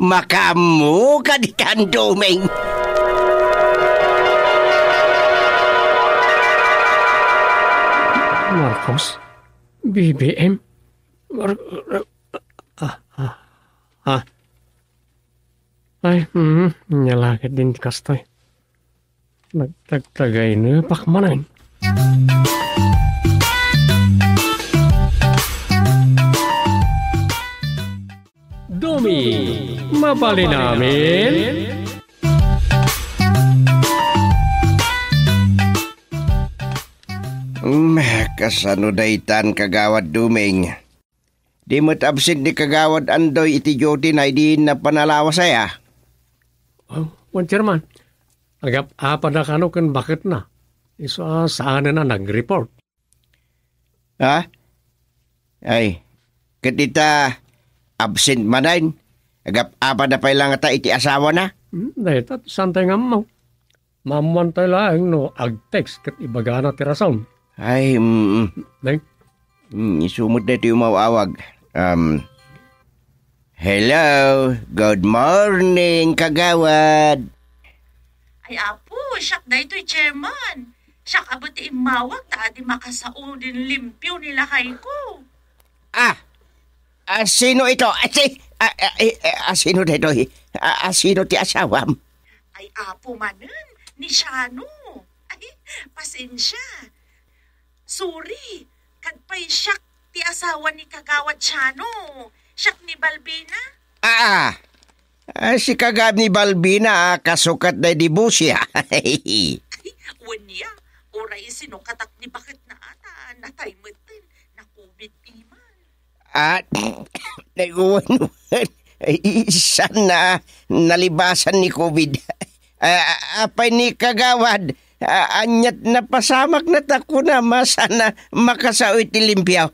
Makaammo ka ditan, Doming. Marcos? B B M? Mar-, ah, ah, ah. Ay, mm, ania la ket din ti kastoy. Nagtagtagaynepak manen. Domi, mabalin amin? Hmm, kasano daytan, Kagawad Doming? Di met absent ni Kagawad Andoy iti duty na idi napanalawas aya? Oh, wen, Chairman. Agap-apada kano ken baketna. Isu a saanen a nag-report. Ha? Ay, ket ita, absent manen. Agap-apada pay la ngata iti asawana? Hmm, dayta, saan tayo nga ammo? Maammuan tayo laeng no ag-text ket ibagana ti rason. Ay, mm. Nay? Mm, isu met daytoy umaw-awag. Um, hello, good morning, Kagawad. Ay, Apo, siak daytoy, Chairman. Siak a ti immawag ta adi makasao din limpio ni lakayko. Ah! Ah, sino ito? Ah, si, ah, ah, eh, eh, ah, sino daytoy? Ah, ah, sino ti asawam? Ay, Apo manen, ni Shano. Ay, pasensia. Sorry, kad pay siak ti asawa ni Kagawad Shano. Siak ni Balbina. Ah, ah. Ah, si Kagawad ni Balbina, ah, kasukat daydi Busia. Ay, wen ya, uray sinukatak ni baketna ata, natay metten, na-covid piman. Ah, naguwan-wan. Ay, saan na nalibasan ni covid? Ah, apay ni Kagawad? Ah, aniat napasamakna ta kunam a saan a makasao iti limpio?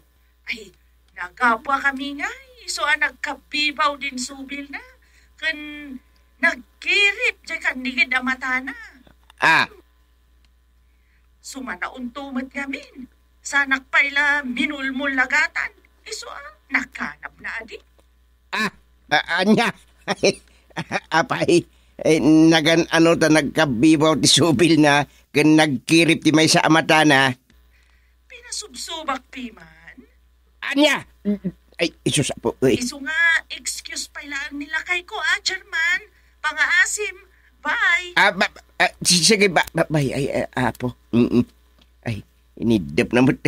Ay, nagapua kami ngay, isu a nagkabbibaw din subilna, ken nagkirip diay kannigid a matana. Ah. Sumanaonto met ngamin, saanak pay la minulmul lagatan, isu a nakanabna adi. Ah, a-, ania? Apay, eh, nagan-ano ta nagkabbibaw ti subilna ken nagkirip ti maysa a matana? Pinasubsubak piman. Ania? Ay, isus, Apo, uy. Isu nga, excuse pay laeng ni lakayko, ah, Chairman. Pangaasim. Bye. Ah, ba-, ah, si-, sige, ba-, ba-, bye, ay, ah, Apo. Mm-mm. Ay, iniddep na met.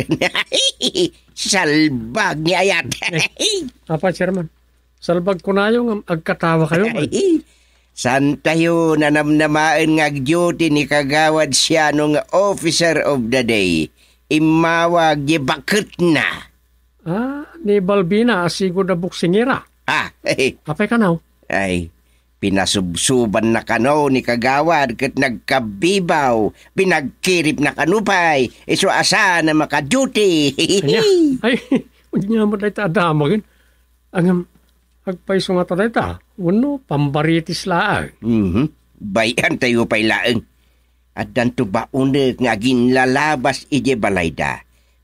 Salbag ni ayat. Eh, apa, Chairman? Salbag kunayo nga agkatawa kayo, man. Ay, saan tayo nanamnamaen nga agduty ni Kagawad Siano nga officer of the day? Immawag di baketna. Ah, ni Balbina, a sigud a boksingera. Ah, apay kano? Ay, pinasubsuban na kano ni Kagawad ket nagkabibaw, pinagkirip na kano pay, isu a saan a makaduty. Ania? Ay, ania mo dayta a damagen? Ngem, agpayso ngata dayta, wenno pambaritis laeng? Mhm. Bay-an tayo pay laeng. Addanto baonek nga aginlalabas idiay balayda.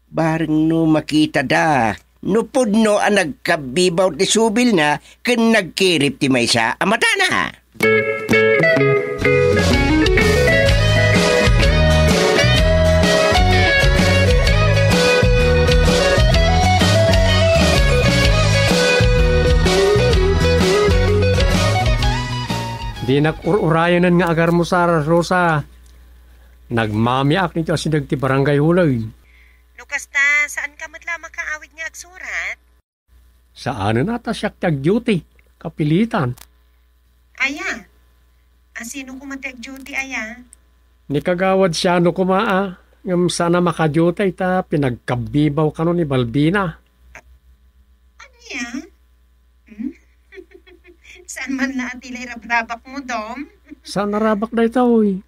Bareng no makitada, no pudno a nagkabibaw ti subilna ken nagkirip ti maysa a matana. Dinak ur-urayanen nga agarmusar, Rosa. Nagmamiak ditoy asideg ti Barangay Huley. No kasta, saan ka met la makaawid nga agsurat? Saanen a ta siak ti agduty. Kapilitan. Aya? A, sino koma ti agduty, aya? Ni Kagawad Siano koma, a. Ngem saan a makaduty ta pinagkabibaw kano ni Balbina. Ania? Hmm? Saan man la a ti la irabrabak mo, Dom? Saan a rabak dayta, oy?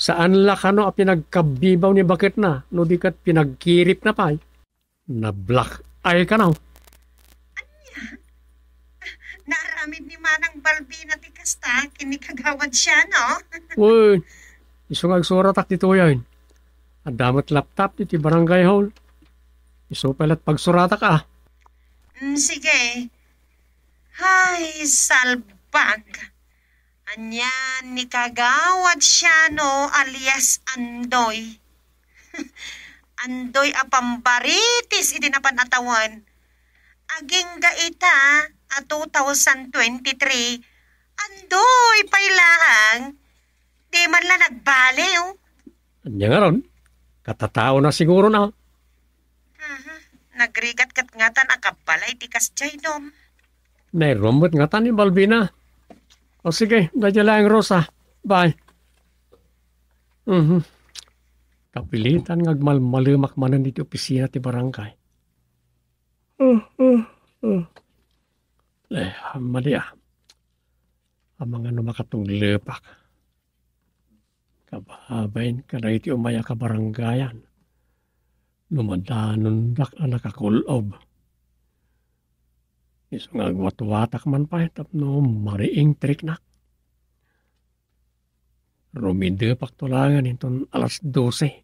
Saan la kano a pinagkabbibaw ni baketna, no di ket pinagkiripna pay. Nablack eye kano. Ania? Naaramid ni Manang Balbina ti kasta ken ni Kagawad Siano? Wen, isu nga agsuratak ditoyen. Adda met laptop iti barangay hall. Isu pay la't pagsuratak a. Mm, sige. Ay, salbag. Ania ni Kagawad Siano alias Andoy. Andoy a pambaritis iti napan a tawen. Agingga ita a two thousand twenty-three, Andoy pay laeng. Di man la nagbaliw. Ania ngarud? Katataona siguro na. Mhm. Nagrigat ket ngatan a kabbalay ti kasdiay, Dom. Nairum met ngatan ni Balbina. O sige, dayta laeng, Rosa. Bye. Mhm. Kapilitan nga agmalmalemak manen iti opisina ti barangay. Eh, madi a. Amangan no makatunglepak. Kababain kadagiti umay a kabarangayan. No madanondak a nakakul-ob. Isu nga agwatwatak man pay tapno mariing triknak. Rumidepak to laengen inton alas dose.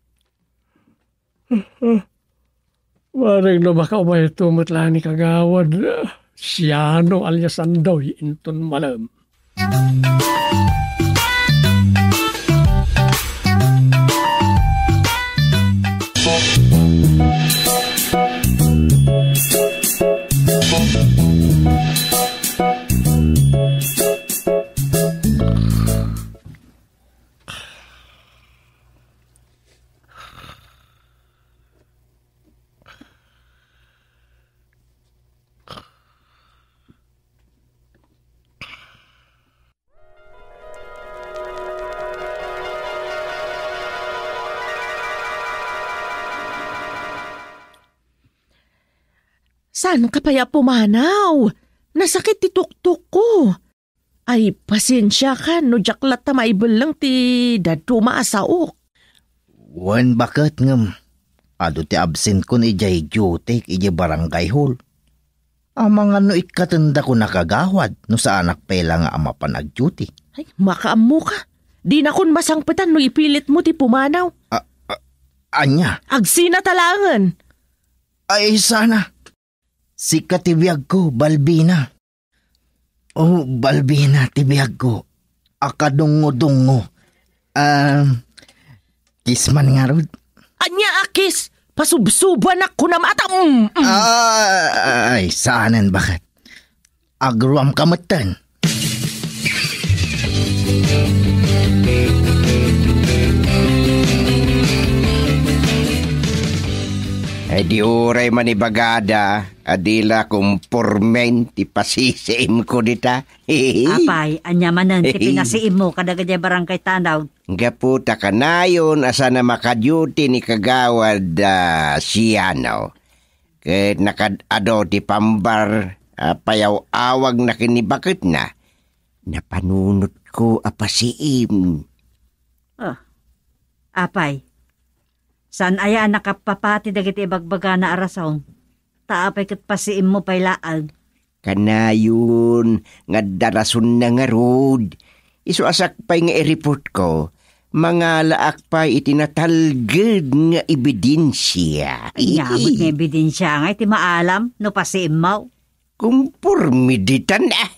Bareng no makaumay to met laeng ni Kagawad Siano alias Andoy inton malem. Saanka pay a pumanaw? Nasakit ti tuktokko. Ay, pasensiakan no diak latta maibelleng ti dadduma a saok. Wen, baket ngem, adu ti absentko idiay duty idiay barangay hall. Amangan no ikkatendakon a kagawad no saanak pay la nga a mapan agduty. Ay, makaammoka. Dinakon masangpetan no ipilitmo ti pumanaw. A, a, ania? Agsinata laengen. Ay, sana. Sika ti biagko, Balbina. Oh, Balbina ti biagko. Akadungodungo. Ah, kiss man ngarud. Ania a kiss? Pasubsubanak kunam atam. Mm. Ah, ay, saanen baket. Agruamka metten. Ay, di uray man ibagada a di la kumpormen ti pasisiimko dita. Apay, ania manen ti pinasiimmo kadagiti barangay tanaw? Gapu ta kanayon a saan a makaduty ni Kagawad, ah, Siano. Ket nakaad-adu ti pambar a payaw-awagna ken ni baketna. Napanunotko a pasiim. Ah, apay, saan aya a nakapapati dagiti ibagbagana a rason? Ta apay ket pasiimmo pay laeng? Kanayon nga adda rasonna ngarud. Isu a sakbay nga i-reportko, mangalaak pay iti natalged nga ebidensia. Ania met nga ebidensia nga iti maalam no pasiimmo? Kumporme ditan, ah.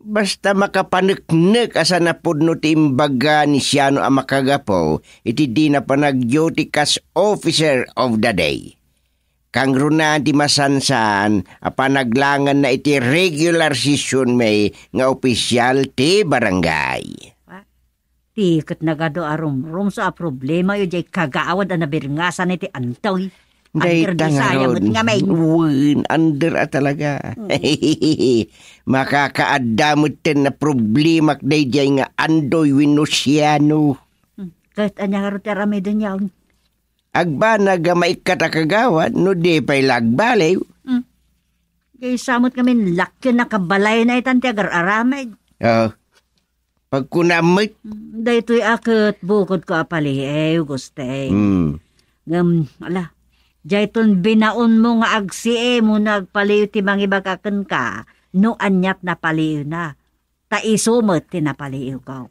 Basta makapaneknek a saan a pudno ti imbaga ni Siano a makagapu iti dina panagduty kas officer of the day. Kangrunaan ti masansan a panaglanganna iti regular session mi nga opisial ti barangay. Ti ket nagadu a rumrumso a problemayo diay kagawad a nabirngasan iti antoy. Under Dayta di saya ngarud, met ngamin. Wen, under a talaga. Mm. Makakaadda metten a problemak daydiay nga Andoy wenno Siano. Hmm. Ket ania ngarud ti aramidenyo? Agbanag a maikkat a kagawad no di pay la agbaliw. Hmm. Diay sa met ngamin lakken a kabalayna itan ti agar-aramid. Oo. Pagkunam met. Mm, daytoy a ket bukodko a paliiw, Gusteng. Mm. Ngem, ala, dayton binaonmo nga agsii, muna agpaliiw ti mangibaga kenka, no aniat napaliiwna. Ta isu met ti napaliiwko.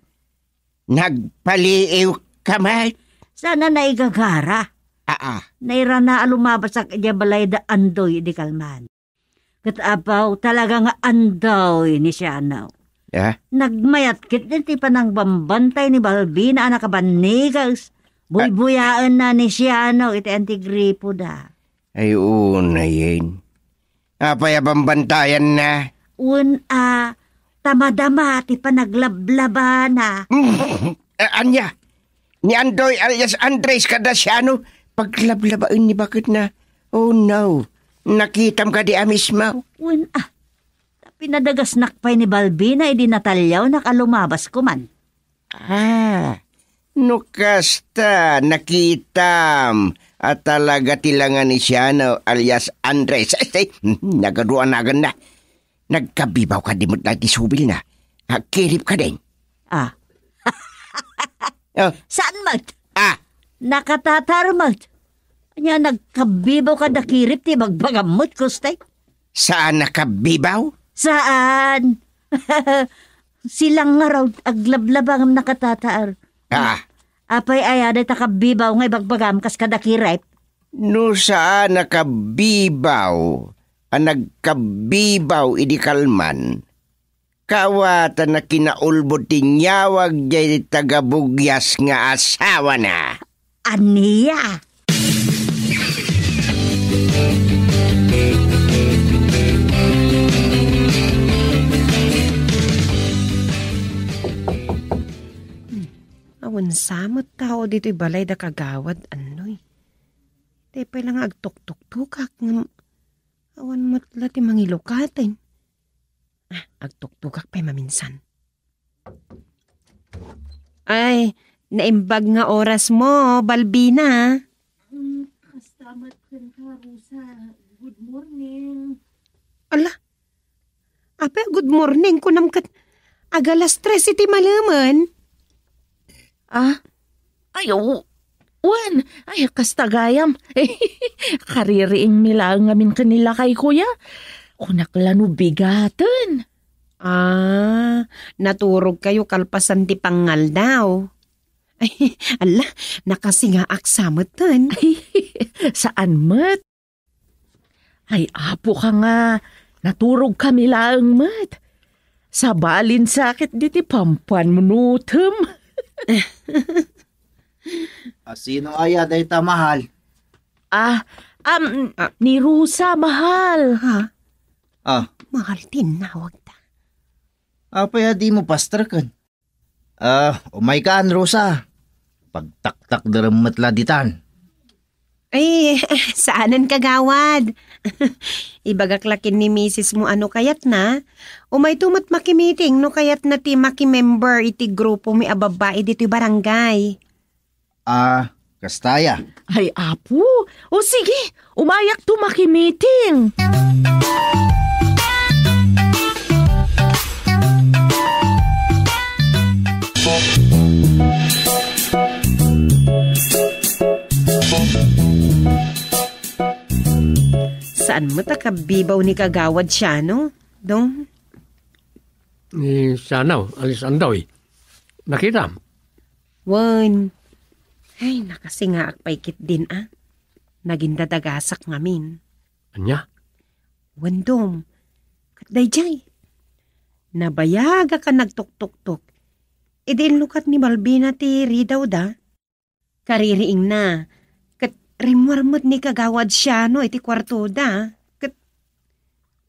Nagpaliiwka met? Saan a naigagara. Aa. Nairana a lumabasak idiay balay da Andoy idi kalman. Ket apaw, talaga nga Andoy ni Siano. Ah? Nagmayat ket ti panangbambantay ni Balbina a nakabanniges. Buybuyaenna ni Siano iti antigripo da. Ay, unayen. Apay a bambantayanna? Wen a, ta madama ti panaglablabana. Mm. A-, ania? Ni Andoy alias Andres kada Siano, paglablabaen ni baketna. Oh no, nakitam kadi a mismo? Wen a, ta pinadagasnak pay ni Balbina idi nataliawnak a lumabas koman. Ah, no kasta, nakitam a talaga ti langa ni Siano alias Andres. Ay, ay, nagaduanagan na. Nagkabibaw kadi met la iti subilna. Agkirip kadin. Ah. Oh. Saan met? Ah. Nakatatar met. Ania, nagkabibaw kada kirip ti bagbagam met, Kustay? Saan a kabibaw? Saan? Silang nga raw aglablaba ngem nakatatar. Ah. Apay aya dayta kabibaw nga ibagbagam kas kada kirep? No saan a kabibaw a nagkabibaw idi kalman, kawatan a kinaulbod ti niawag diay taga-Bugyas nga asawana. Ania? Awan sa met tao ditoy balay da Kagawad Andoy. Tay pay la nga agtuktuktokak ngem awan met la ti mangilukaten. Ah, agtuktokak pay maminsan. Ay, naimbag nga orasmo, Balbina. Mm, kasta met kenka, Rosa. Good morning. Ala, apay a good morning kunam ket agalas tres iti malemen? Ah? Ay, o-, wen. Ay, kasta gayam. Kaririingmi laeng ngamin ken ni lakayko ya. Kunak la no bigaten. Ah, naturogkayo kalpasan ti pangngaldaw. Ay, ala, nakasingaak sa meten. Saan met? Ay, apo ka nga, naturogkami laeng met. Sabalin sakit diti pampanmunutem. A, sino aya dayta, mahal? Ah, am, Ah. ni Rosa, mahal. Ha? Ah. Mahal ti nawag ta. Apay a dimo pastreken? Ah, umaykan, Rosa. Pagtaktakderem met la ditan. Ay, saanen, kagawad. Ibagak la ken ni misismo a no kayatna, umayto met makimiting no kayatna ti makimember iti grupomi a babbai ditoy barangay. Ah, kasta aya. Ay, apo. O sige, umayakto makimiting. Saan met a kabibaw ni Kagawad Siano, Dong? Ni Siano, alias Andoy. Nakitam? Wen. Ay, nakasingaak pay ketdin a. Nagindadagasak ngamin. Ania? Wen, Dong. Ket daydiay. Nabayagak a nagtuktuktok. Idi inlukat ni Balbina ti ridawda. Kaririingna, ket rimmuar met ni Kagawad Siano iti kuartoda, ket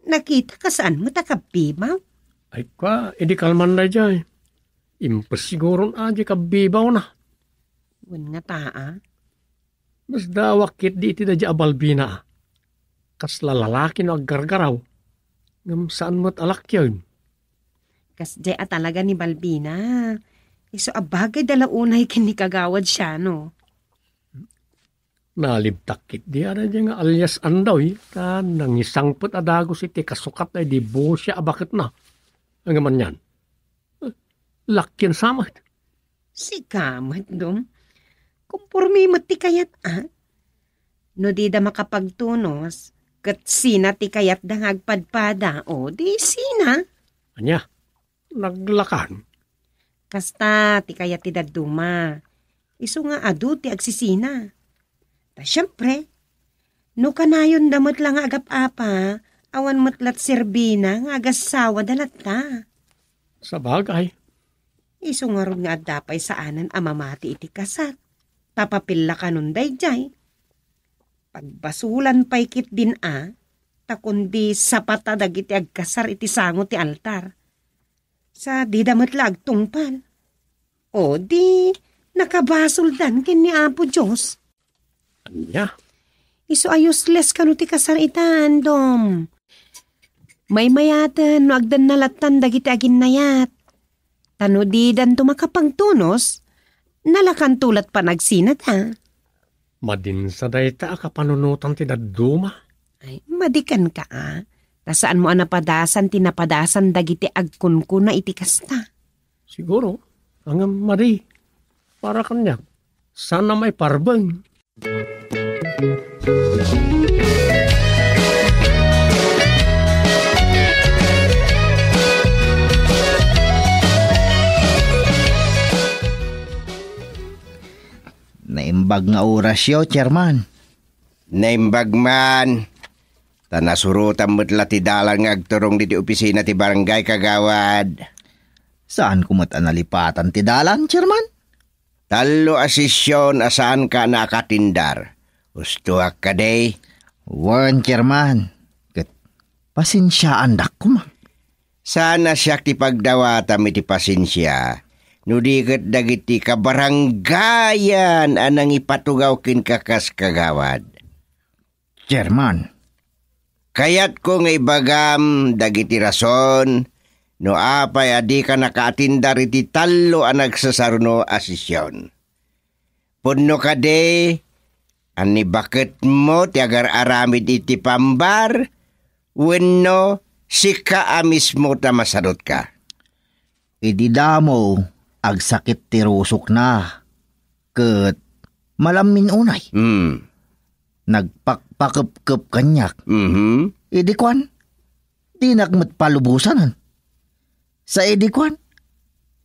nakitaka saan met a kabibaw. Ay, kua, idi kalman daydiay. Impes siguron a diay kabibawna. Wen ngata a. Masdaawak ketdi iti daydiay a Balbina a. Kasla lalaki no aggargaraw. Ngem saan met a lakian. Kasdiay a talaga ni Balbina. Isu a bagayda la unay ken ni Kagawad Siano. Nalibtak ketdi a daydiay nga alias Andoy, ta nangisangpet a dagus iti kasukat a idi busia a baketna. Ngem anian? Eh, lakian sa met. Sika met, Dom. Kompormi met ti kayat, a? No dida makapagtunos, ket sina ti kayatda nga agpadpada, o di sina? Ania? Naglakan? Kasta ti kayat ti dadduma. Isu nga adu ti agsisina. Ta siempre, no kanayonda met la nga agap-apa, awan met lat serbina nga agasawa da latta. Sabagay. Isu ngarud nga adda pay saanen a mamati iti kasar. Ta papil la kanon daydiay. Pagbasulan pay ketdin a, ta kundi sapata dagiti agkasar iti sango ti altar. Sa dida met la agtungpal. O di, nakabasoldan ken ni Apo Dios. Ania? Isu a useless kano ti kasar itan, Dom. Maymayaten no agdanna lattan dagiti aginnayat. Ta no didanto makapagtunos, nalakanto lat panagsinat, a? Madinsa dayta a kapanunotan ti dadduma? Ay, madiken ka, a? Ta saanmo a napadasan ti napadasan dagiti agkunkuna iti kasta. Siguro, ngem madi, para kaniak, saan a maiparbeng. Naimbag nga orasyo, Chairman. Naimbag man. Ta nasurotan met la ti dalan nga agturong ditoy opisina ti barangay, kagawad. Saanko met a nalipatan ti dalan, Chairman? Tallo a sesion a saanka a naakatindar. Hustoak kadi? Wen, Chairman. Ket pasensiaandak koma. Saan a siak ti pagdawatam iti pasensia, no di ket dagiti kabarangayan a nangipatugaw kenka kas kagawad. Chairman. Kayatko nga ibagam dagiti rason no apay a dika nakaatindar iti tallo a nagsasaruno a sesion. Pudno kadi a ni baketmo ti agar-aramid iti pambar wenno sika a mismo ta masadutka? Idi damo, agsakit ti rusokna, ket malammin unay. Mm. Nagpakpakepkep kaniak. Mhm. Idi kuan, dinak met palubosanen. Sa idi kuan,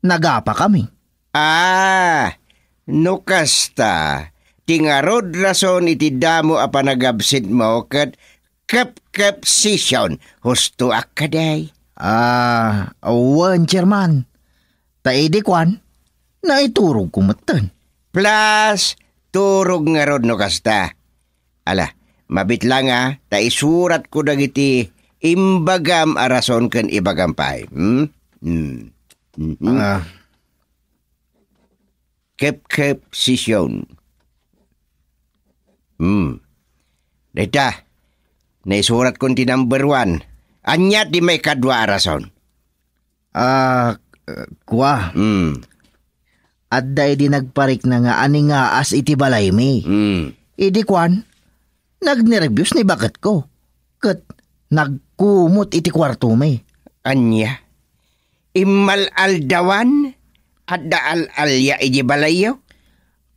nagapakami. Ah, no kasta, ti ngarud rason iti damo a panagabsentmo ket kepkep sesion, hustoak kadi? Ah, wen, Chairman. Ta idi kuan, naiturogko metten. Plus, turog ngarud no kasta. Ala, mabit la nga, ta isuratko dagiti imbagam a rason ken ibagam pay. Hmm? Hmm. Mhm. Ah. Kepkep sesion. Hmm. Dayta, naisurat kon ti number one. Ania ti maikadua a rason? Ah, kua. Hmm. Adda idi nagparikna nga aningaas iti balaymi. Hmm. Idi kuan, nagnerbios ni baketko, ket nagkumot iti kuartomi. Ania? Immal-aldawan? Adda al-alia iti balayyo?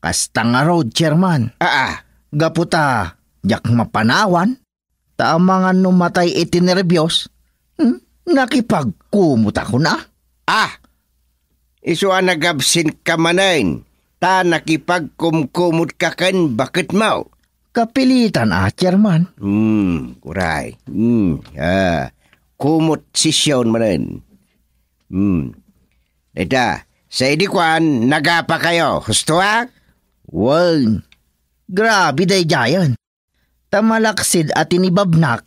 Kasta ngarud, Chairman. Aa. Gapu ta diak mapanawan, ta amangan no matay iti nerbios, hmm, nakipagkumotakon a. Ah! Isu a nagabsent ka manen, ta nakipagkumkumotka ken baketmo. Kapilitan a, Chairman. Hmm, kuray. Hmm, ah, kumot sesion manen. Hmm. Dayta, sa idi kuan, nagapakayo. Hustoak? Wen, grabe daydiayen. Ta malaksid a tinibabnak,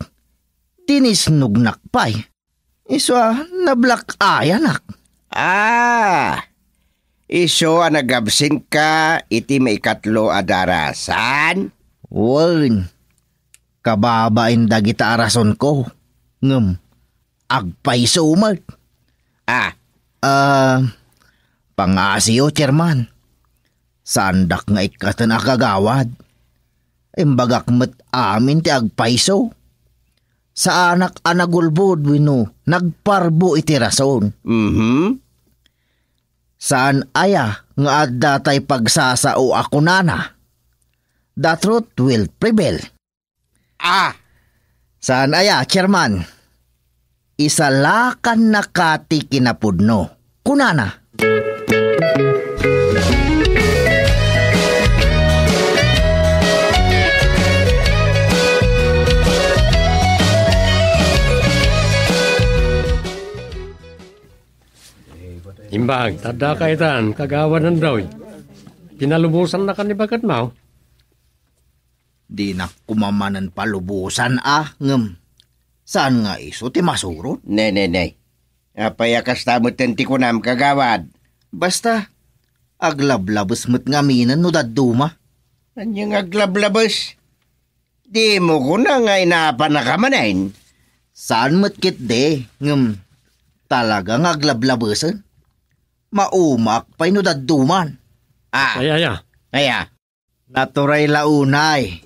dinisnognak pay. Isu a nablak-ayanak. Ah! Isu a nagabsent ka iti maikatlo a darasan? Wen, kababain dagita a rasonko. Ngem, agpayso met. Ah. Ah, pangngasiyo, Chairman. Saandak nga ikkaten a kagawad. Imbagak met amin ti agpayso. Saanak a nagulbod wenno nagparbo iti rason. Mhm. Saan aya nga adda tay pagsasao a kunana, "The truth will prevail"? Ah! Saan aya, Chairman? Isalakannaka ti kinapudno, kunana. Imbag, tadda kaitan, Kagawad Andoy. Pinalubosannakan ni baketmo? Dinak koma manen palubosan a, ngem saan nga isu ti masurot? Ne, ne, ne. Apay a kasta metten ti kunam, Kagawad? Basta, aglablabes met ngaminen no dadduma. Ania nga aglablabes? Dimo kuna nga inapanaka manen? Saan met ketdi, ngem talaga nga aglablabesen. Maumaak pay no dadduman. Ah. Ay, ay, ah. Ay, ah. Naturay la unay.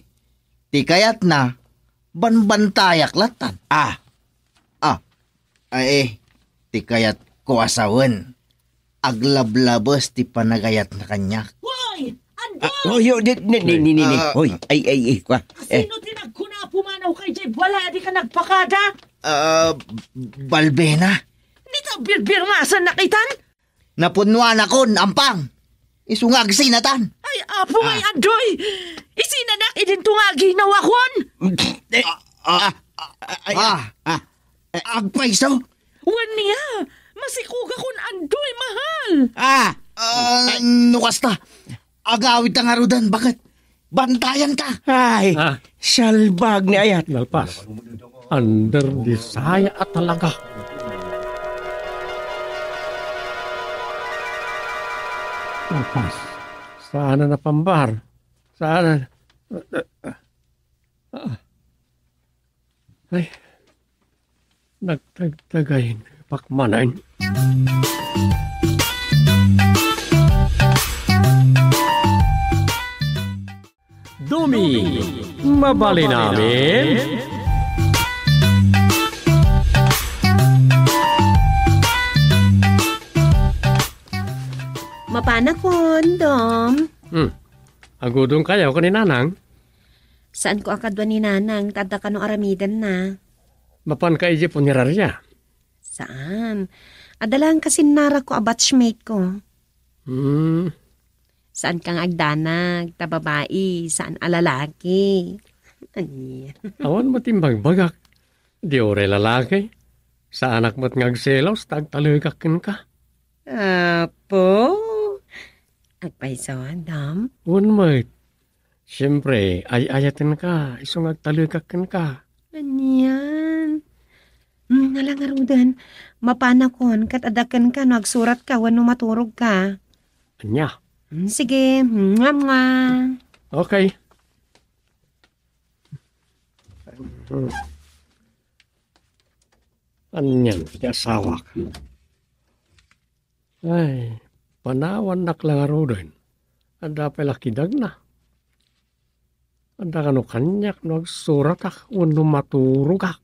Ti kayatna, banbantayak lattan. Ah. Ah. Ay, eh, ti kayatko a sawen, aglablabes ti panagayatna kaniak. Hoy! Ando! Ah, hoy, hoy, ni, ni, ni, ni, ni, ni. Ah. Hoy, ay, ay, ay, kwa. Eh. Sino ti nagkuna a pumanaw kay jay balay a di ka nagpakada? Ah, balbena. Ni ta birbirmasan na kitan? Napunnuanakon, Ampang. Isu nga agsinatan. Ay, apo ngay, ah, Andoy! Isinanak idinto nga aginawakon! Eh, ah, ah, ah, ay, ah, ah, eh, agpayso? Wen niya, masikugakon, Andoy, mahal! Ah! Ah, no kasta, agawidta ngaruden, baket bantayanka. Ay, ah, salbag ni ayat. Nalpas. Under desire a talaga. Nalpas. Saan a napambar? Saan a, ah. Ay. Nagtagtagay pakmanan. Dumi, mabalin amin. Mapanakon, Dom. Hmm. Agudong kayo ken ni Nanang? Saanko a kadua ni Nanang, ta adda kano aramidenna. Mapan ka idiay punerarya? Saan. Adda laeng kasinnarako a batchmate ko. Hmm. Saan ka nga agdanag, ta babai, saan a lalaki. Ania? Awan met imbagbagak. Di uray lalaki. Saanak met nga agselos, ta agtalekak kenka. Apo? Agpayso, Dom? Wen met. Siempre, ay-ayatenka, isu nga agtalekak kenka. Anian? Hmm, ala ngaruden, mapanakon, ket adda kenka no agsuratka wenno maturogka. Ania? Hmm, sige, mwah, mwah. Okay. Anian ti asawak? Ay, panawannak la ngaruden. Adda pay la kidagna. Adda kano kaniak no agsuratak wenno maturogak.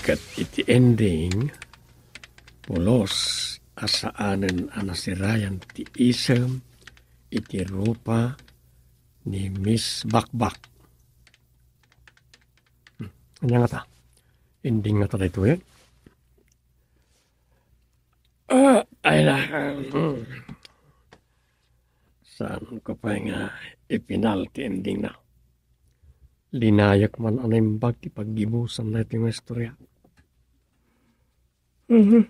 Ket iti ending, pulos a saanen a nasirayan ti isem iti rupa ni Miss Bakbak. Hmm, ania ngata? Ending ngata daytoy? Ah, ay na. Hmm. Saan ko pay nga ipinal ti ending na? Linayek man a naimbag ti paggibusan daytoy nga istorya. Mhm.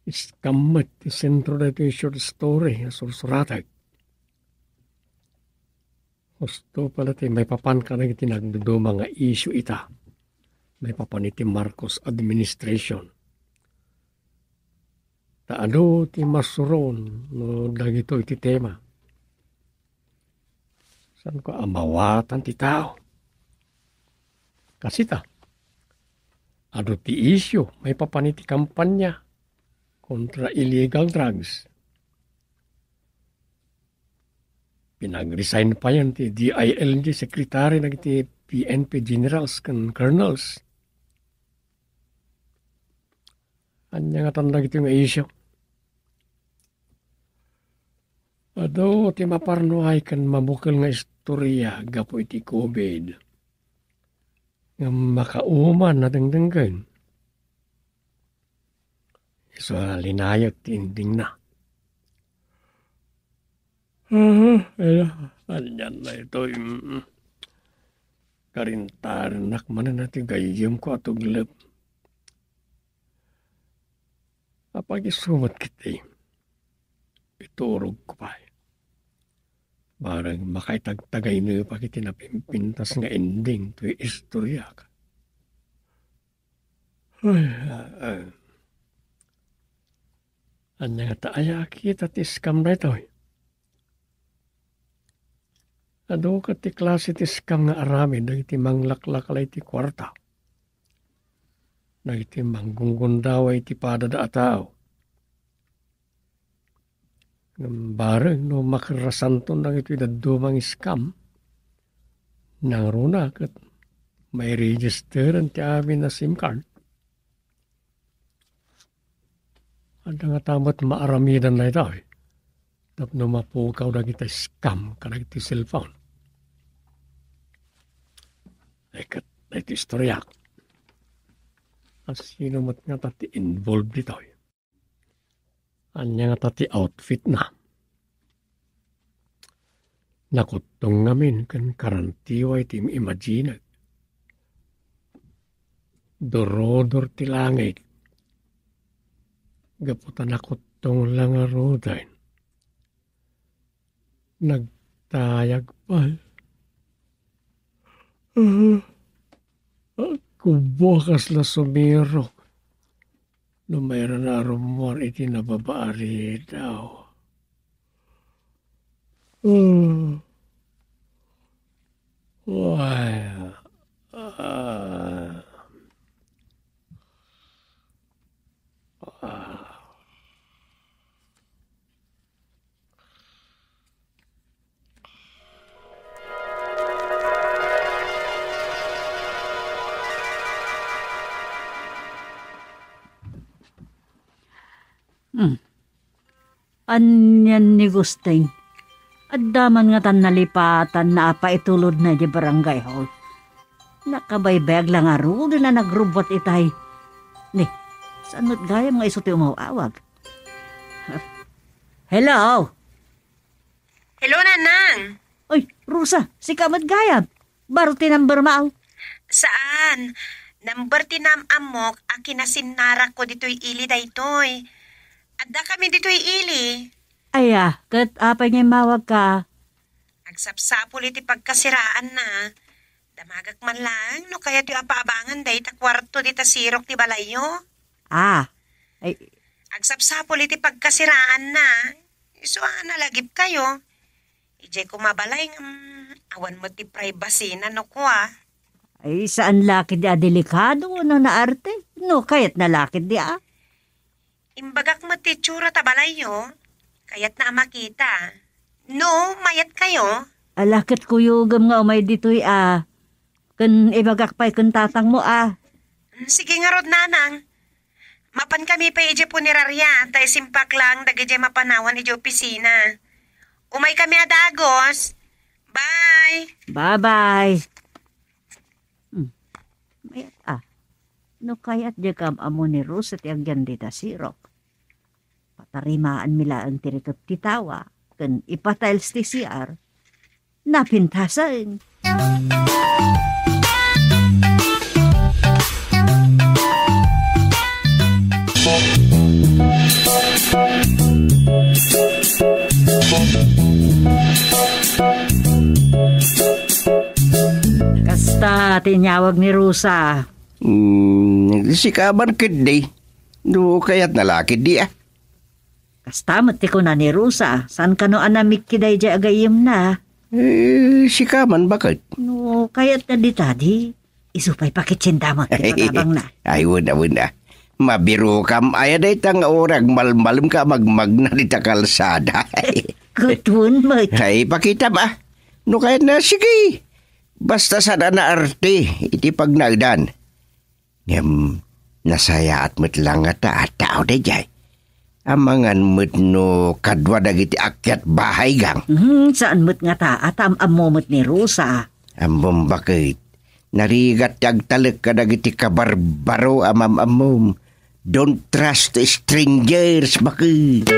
Scam met ti sentro daytoy short story nga sursuratek. Husto pala ti maipapan kadagiti nagduduma nga issue ita. Maipapan iti Marcos administration. Ta adu ti masuron no dagitoy ti tema. Saan ko a mawatan ti tao? Kasita, adu ti isyu maipapan iti kampanya kontra illegal drugs. Nag-resign payen ti D I L G secretary dagiti P N P generals ken colonels. Ania ngatan dagitoy nga isyu? Adu ti maparnuay ken mabukel nga istoria gapu iti covid nga makauman a dengdenggen. Isu a linayek ti endingna. Aha, ala, anian daytoy? Mm. Karintarennak manen ti gayyemko a tuglep. Apay isu met ketdi? Iturogko pay. Bareng makaitagtagaynepak iti napimpintas nga ending toy istoriak. Ay, ay. Ania ngata aya a kita ti scam daytoy? Adu ket ti klase ti scam nga aramid dagiti manglaklakala iti kuarta, dagiti manggunggundawa iti padada a tao. Ngem bareng no makerrasanton dagitoy dadduma nga scam, nangruna ket mairegisteren ti amin a SIM card. Adda ngata met maaramidan daytoy tapno mapukaw dagiti scam kadagiti cellphone. Ay, ket daytoy istoriak. A sino met ngata ti involved ditoy? Ania ngata ti outfitna? Nakuttong ngamin ken karantiwa iti im-imaginek. Durodor ti langit. Gapu ta nakuttong la ngaruden. Nagtayag pay. Ah, agkubbo a kasla sumirok. No mayra a rummuar iti nababa a ridaw. Ah. Ay, ah. Ah. Hmm. Anian ni Gusting? Adda man ngatan nalipatanna a paitulodna idiay barangay hall. Nakabaybayag la ngaruden a nagrubbuat itay. Ni, saan met gayam nga isu ti umaw-awag? Hello? Hello, Nanang. Oy, Rosa, sika met gayam. Baro ti number mo, aw? Saan? Number ti nam-ammok a kinasinnarakko ditoy ili daytoy. Addakami ditoy ili. Aya, ket apay nga immawagka? Agsapsapul iti pagkasiraanna. Damagak man laeng no kayatyo a paabangan dayta kuarto dita sirok ti balayyo. Ah, ay. Agsapsapul iti pagkasiraanna. Isu a nalagipkayo. Idiay koma balay ngem awan met ti privacy-na no kua. Ay, saan la ketdi a delikado no naarte? No kayatna la ketdi a? Imbagak met ti itsura ta balayyo. Kayatna a makita. No, mayatkayo. Ala, ket kuyogem nga umay ditoy a. Ken ibagak pay ken tatangmo a. Mm, sige ngarud, Nanang. Mapankami pay idiay punerarya, ta isimpak laeng dagidiay mapanawan idiay opisina. Umaykami a dagus. Bye! Bye-bye. Hmm. Mayat a. No kayat diay kaam-ammo ni Rosa ti agyan dita sirok. Patarimaanmi laeng ti rikep ti tawa, ken ipatiles ti C R. Napintasen. Kasta ti inyawag ni Rosa. Hmm, sika man ketdi. No kayatna la ketdi a. Kasta met ti kuna ni Rosa, saan kano a namikki daydiay a gayyemna? Eh, sika man, baket? No kayatna dita di, isu pay pakitsinda met ti panabangna. Ay, wen a, wen a. Mabirokam aya dayta nga uray agmalmalemka a magmagna dita kalsada. Ket wen met. Ay, pakitam, ah. No kayatna, sige. Basta saan a naarte iti pagnaedan. Ngem, nasayaat met la ngata a tao daydiay. Amangan met no kadua dagiti akyat bahay, gang. Hmm, saan met ngata a tam-ammo met ni Rosa. Ammom baket, narigat ti agtalek kadagiti kabarbaro a mam-ammom. Don't trust strangers, baket.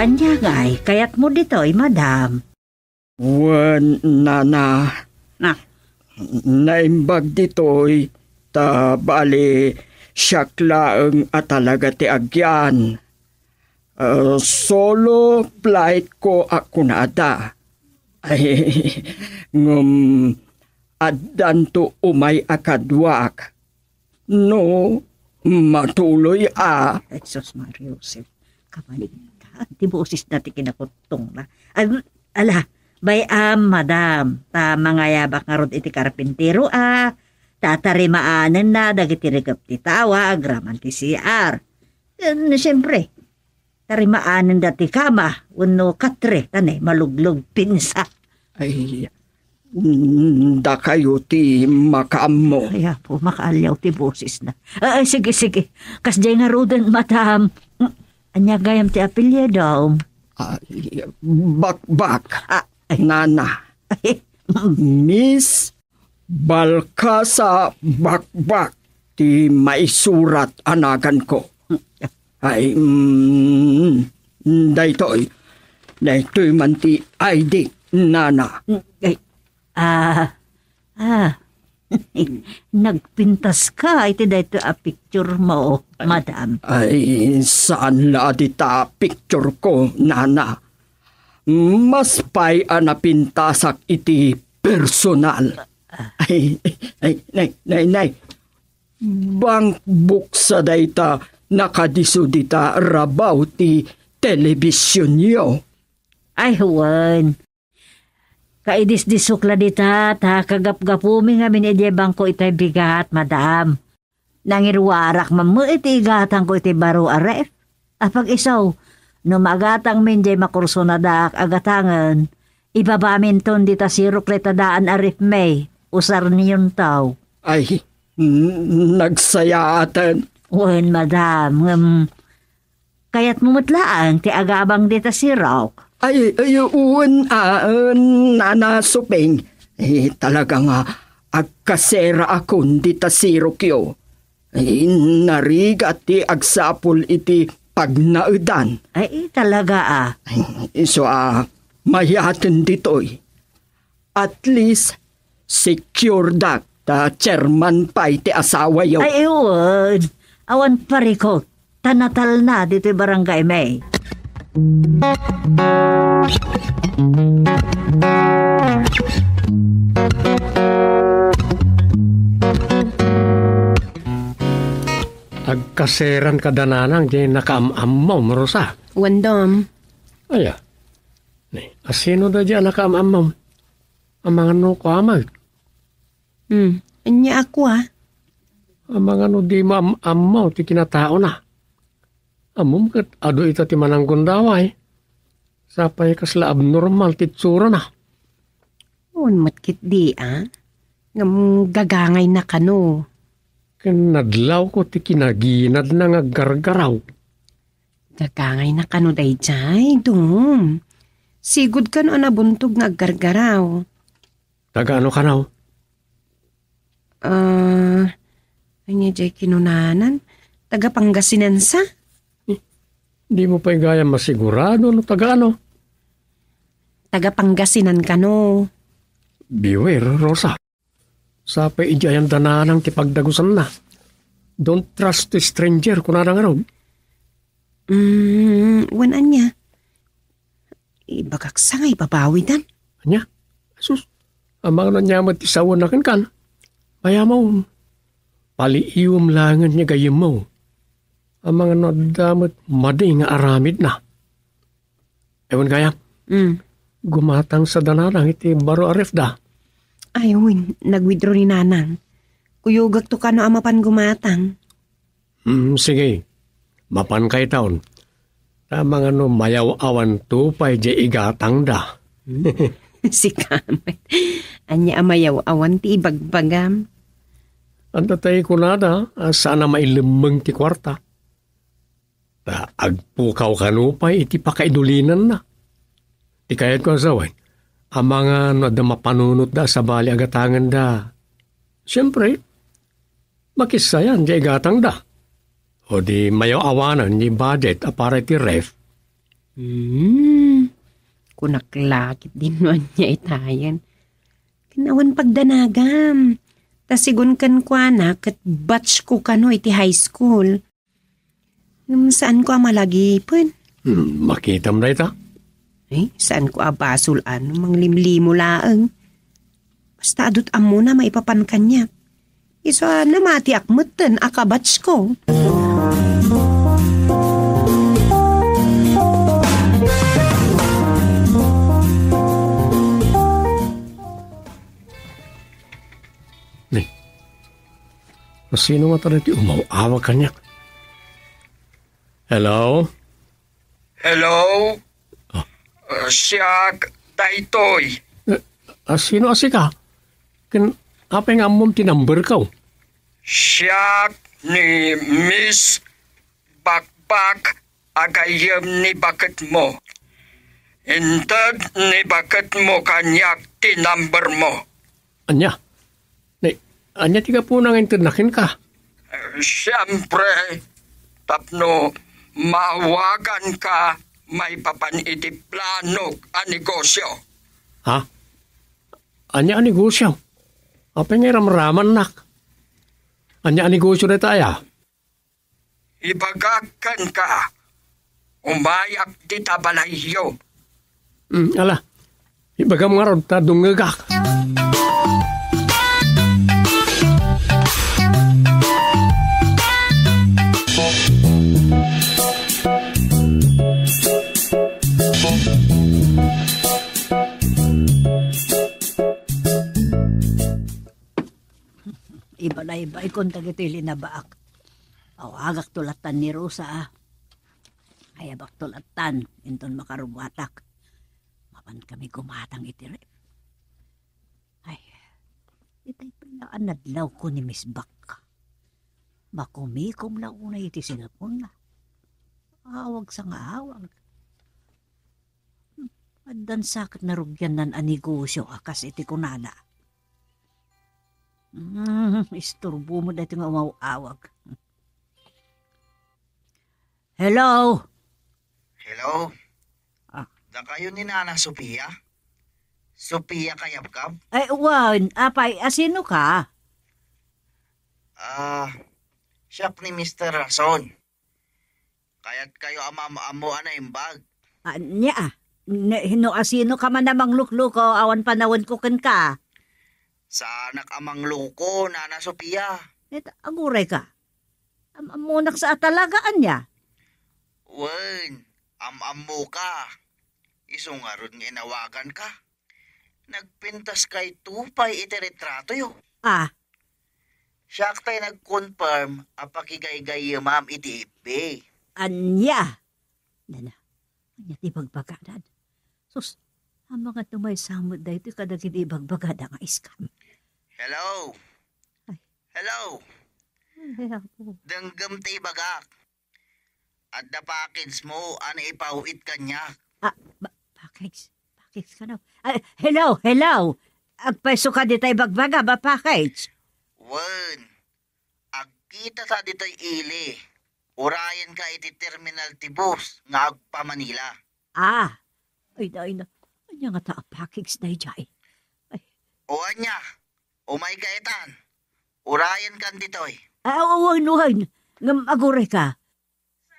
Ania ngay, kayatmo ditoy, madam? Wen, nana. Na. Naimbag ditoy, ta bali, siak laeng a talaga ti agyan. Ah, solo flight ko a kunada. Ay, ngem addanto umay a kaduak. No, matuloy a. Ay, sus, Mario Joseph, kabaligtad ti boses na ti kinakuttong na. Ay, ala, bay-am, madam, ta mangayabak ngarud iti karpintero a, ta tarimaanenna dagiti rikep ti tawag, agraman ti C R. Em, siyempre, tarimaanenda ti kama wenno katre, ta ne, maluglog, pinsa. Ay, mm, dakayo ti makaammo. Ay, apo, makaaliaw ti bosesna. Ay, sige, sige. Kasdiay ngaruden, madam. Mm, ania gayam ti apelyido? Ay, Bakbak. Ah, ay. Nana. Ay. Miss Balkasa Bakbak ti maisurat a naganko. Ay, mm, daytoy. Daytoy man ti I D, nana. Ay, ah, ah. Nagpintas ka iti daytoy a picture mo, madam. Ay, saan la a dita picture ko, nana. Mas pay a napintasak iti personal. Ay, ay, nay, nay, nay. Bankbuksa dayta nakadiso dita rabaw ti telebisionyo. Ay, wen. Kaidisdisok la dita, ta kagapgapumi ngamin idiay bangko itay bigat, madam. Nangiruarak man met iti igatangko iti baro a ref. Apag-isu, no magatangmin diay makursonadak a gatangen, ibabaminton dita sirok dayta daan a ref mi, usarniyonto. Ay, n-, nagsayaaten. Wen, madam, ngem kayatmo met laeng ti agabang dita sirok? Ay, ay, wen, a, nana Suping. Eh, talaga nga agkaseraakon dita sirokyo. Eh, narigat ti agsapul iti pagnaedan. Ay, talaga, a. Isu a, mayaten ditoy. At least, securedak ta chairman pay ti asawayo. Ay, wen. Awan parikot, ta natalna ditoy barangay mi. Agkaseran kada nanang diay nakaam-ammom, Rosa. Wen, Dom. Aya. Ni, asino daydiay a nakaam-ammom? Amangan no kua met. Hmm, ania a kua? Amangan no dimo am-ammo ti kinataona. Ammom ket adu ita ti mananggundawa, eh. Sapay kasla abnormal ti itsurana. Wen met ketdi, a. Ngem gagangayna kano. Ken nadlawko ti kinaginadna nga aggargaraw. Gagangayna kano daydiay, Dom. Sigud kano a nabuntog nga aggargaraw. Taga ano kano? Ah, ania diay kinunanan? Taga Pangasinan sa? Eh, dimo pay gayam masigurado no taga ano? Taga Pangasinan kano. Beware, Rosa. Sapay idiay ayan da nanang ti pagdagusanna. Don't trust to stranger, kunana ngarud. Mm, wen ania? Ibagak sa nga ibabawidan. Ania? Sus, amangan ania met ti sawen a kenkan. Mayamon. Paliiwem laengen ni gayyemmo. Amangan no adda met madi nga aramidna. Awan gayam. Mm. Gumatang sa dananang iti baro a refda. Ay, wen, nag-withdraw ni Nanang. Kuyogekto kano a mapan gumatang. Hmm, sige. Mapan kayton. Ta mangano mayaw-awanto pay diay igatangda. Sika met. Ania a mayaw-awan ti ibagbagam? Adda tay kunada, a saan a mailemmeng ti kuarta. Ta agpukaw kano pay iti pakaidulinanna. Ti kayatko a sawen, amangan no adda mapanunotda a sabali a gatangenda. Siempre, makissayan diay igatangda. O di mayaw-awanan diay budget a para iti ref. Hmm. Kunak la ket dinno ania itayen. Ken awan pagdanagam. Ta sigun kenkuana ket batchko kano iti high school. Ngem saanko a malagipen. Hmm, makitam dayta? Eh, saanko a basol a no manglimlimo laeng. Basta adut ammona maipapan kaniak. Isu a namatiak metten a kabatchko. Ni, asino ngata daytoy umaw-awag kaniak? Hello? Hello? Ah. Ah, siak daytoy. Eh, asino a sika? Ken apay nga ammom ti number ko? Siak ni Miss Bakbak a gayyem ni baketmo. Inted ni baketmo kaniak ti number mo. Ania? Ni, ania ti gapuna nga intedna kenka? Eh, siempre, tapno maawaganka maipapan iti planok a negosyo. Ha? Ania a negosyo? Apay nga iramramannak? Ania a negosyo dayta aya? Ibagak kenka, umayak dita balayyo. Mm, ala, ibagam ngarud ta dungngegak. Ibalaybaykon dagiti linabaak. Awagakto lattan ni Rosa, a. Ayabakto lattan, inton makarugwatak. Mapan kami gumatang iti ref. Ay, itay pay la a nadlawko ni Miss Bakka. Makumikom la unay iti cellphone-na. Awag sa nga awag. Hmm, addan sa ket narugiannan a negosyo a kas iti kunana. Hmm, isturbo met daytoy nga umaw-awag. Hello? Hello? Ah. Dakayo ni Nana Sofia? Sofia Kayabkab? Ay, wen, apay, asino ka? Ah, siak ni Mister Rason. Kayatkayo a maam-ammo a naimbag. Ania? Ne, no asino ka man a manglukluko, awan panawenko kenka. Saanak a mangluko, Nana Sofia. Net, aguray ka. Am-ammonak sa a talaga, ania? Wen, am-ammoka. Isu ngarud nga inawaganka. Nagpintas kayto pay iti retratoyo. Ah. Siak tay nag-confirm a pakigaygayyemam iti F B. Ania? Nana, ania ti bagbagada? Sus, amangan no maysa met daytoy kadagiti ibagbagada nga scam. Hello? Ay. Hello? Ay, ako. Denggem ti ibagak. Adda package mo a naipaw-it kaniak. Ah, ba-, package? Package kano? Ay, hello, hello! Agpayso ka ditay bagbagam a package? Wen, agkita ta ditoy ili. Urayen ka iti terminal ti bus nga agpa-Manila. Ah, ay, ay, na. Ania ngata a package daydiay? Ay. O ania? Umay ka itan. Urayen kan ditoy. Ah, wen, wen. Ngem aguray ka.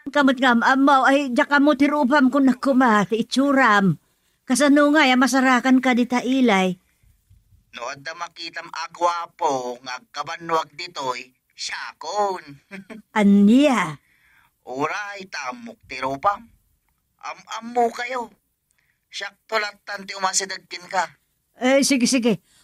Saan ka met nga am-ammo? Ay, diak ammo ti rupam, kunak koma, ti itsuram. Kasano ngay a masarakan ka dita ilay? No adda makitam a guapo nga agkabannuag ditoy, siakon. Ania? Uray ta ammok ti rupam. Am-ammo kayo. Siakto lattan ti umasideg kenka. Eh, sige, sige.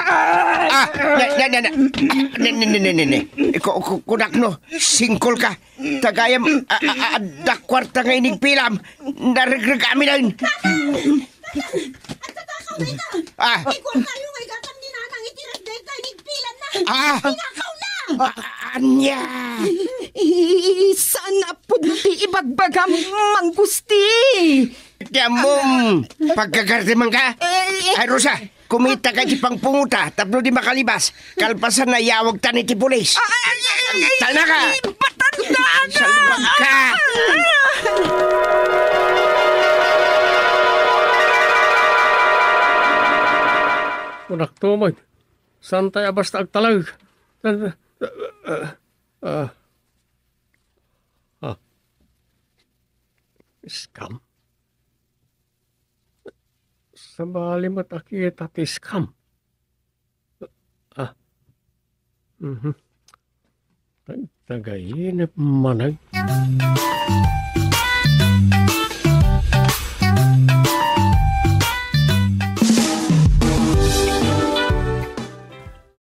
Ah, ne, ne, ne, ne. Ne, ne, ne, ne, ne, ne. Ku-, ku-, kunak no, singkol ka. Tagayam, a, a, a, adda kuarta nga inigpilam. Naregreg amin. Tata! Tata! At tatakaw na ita! Ah. Ikuan tayo nga igatam ni Nanang iti red dayta inigpilan na! Ah. Tinakaw na! Ah, anya? I-, i-, saan a pudno ti ibagbagam, Mang Gusti? Ti ammom, pagkagarte man ka? Eh, eh. Ay, Rosa, kumita ka ti pangpunguta, tapno di makalibas. Kalpasan na iyawag ta ni ti pulis. Ay, ay, ay, ay, ay, Tanaka! Patanda ka! Salbag ka! Kunak to, Mike. Saan tayo basta agtalag? Ah, ah, ah. Scam? Sabali met a kita ti scam. Ah. Mhm. Tag-, tagainep manag.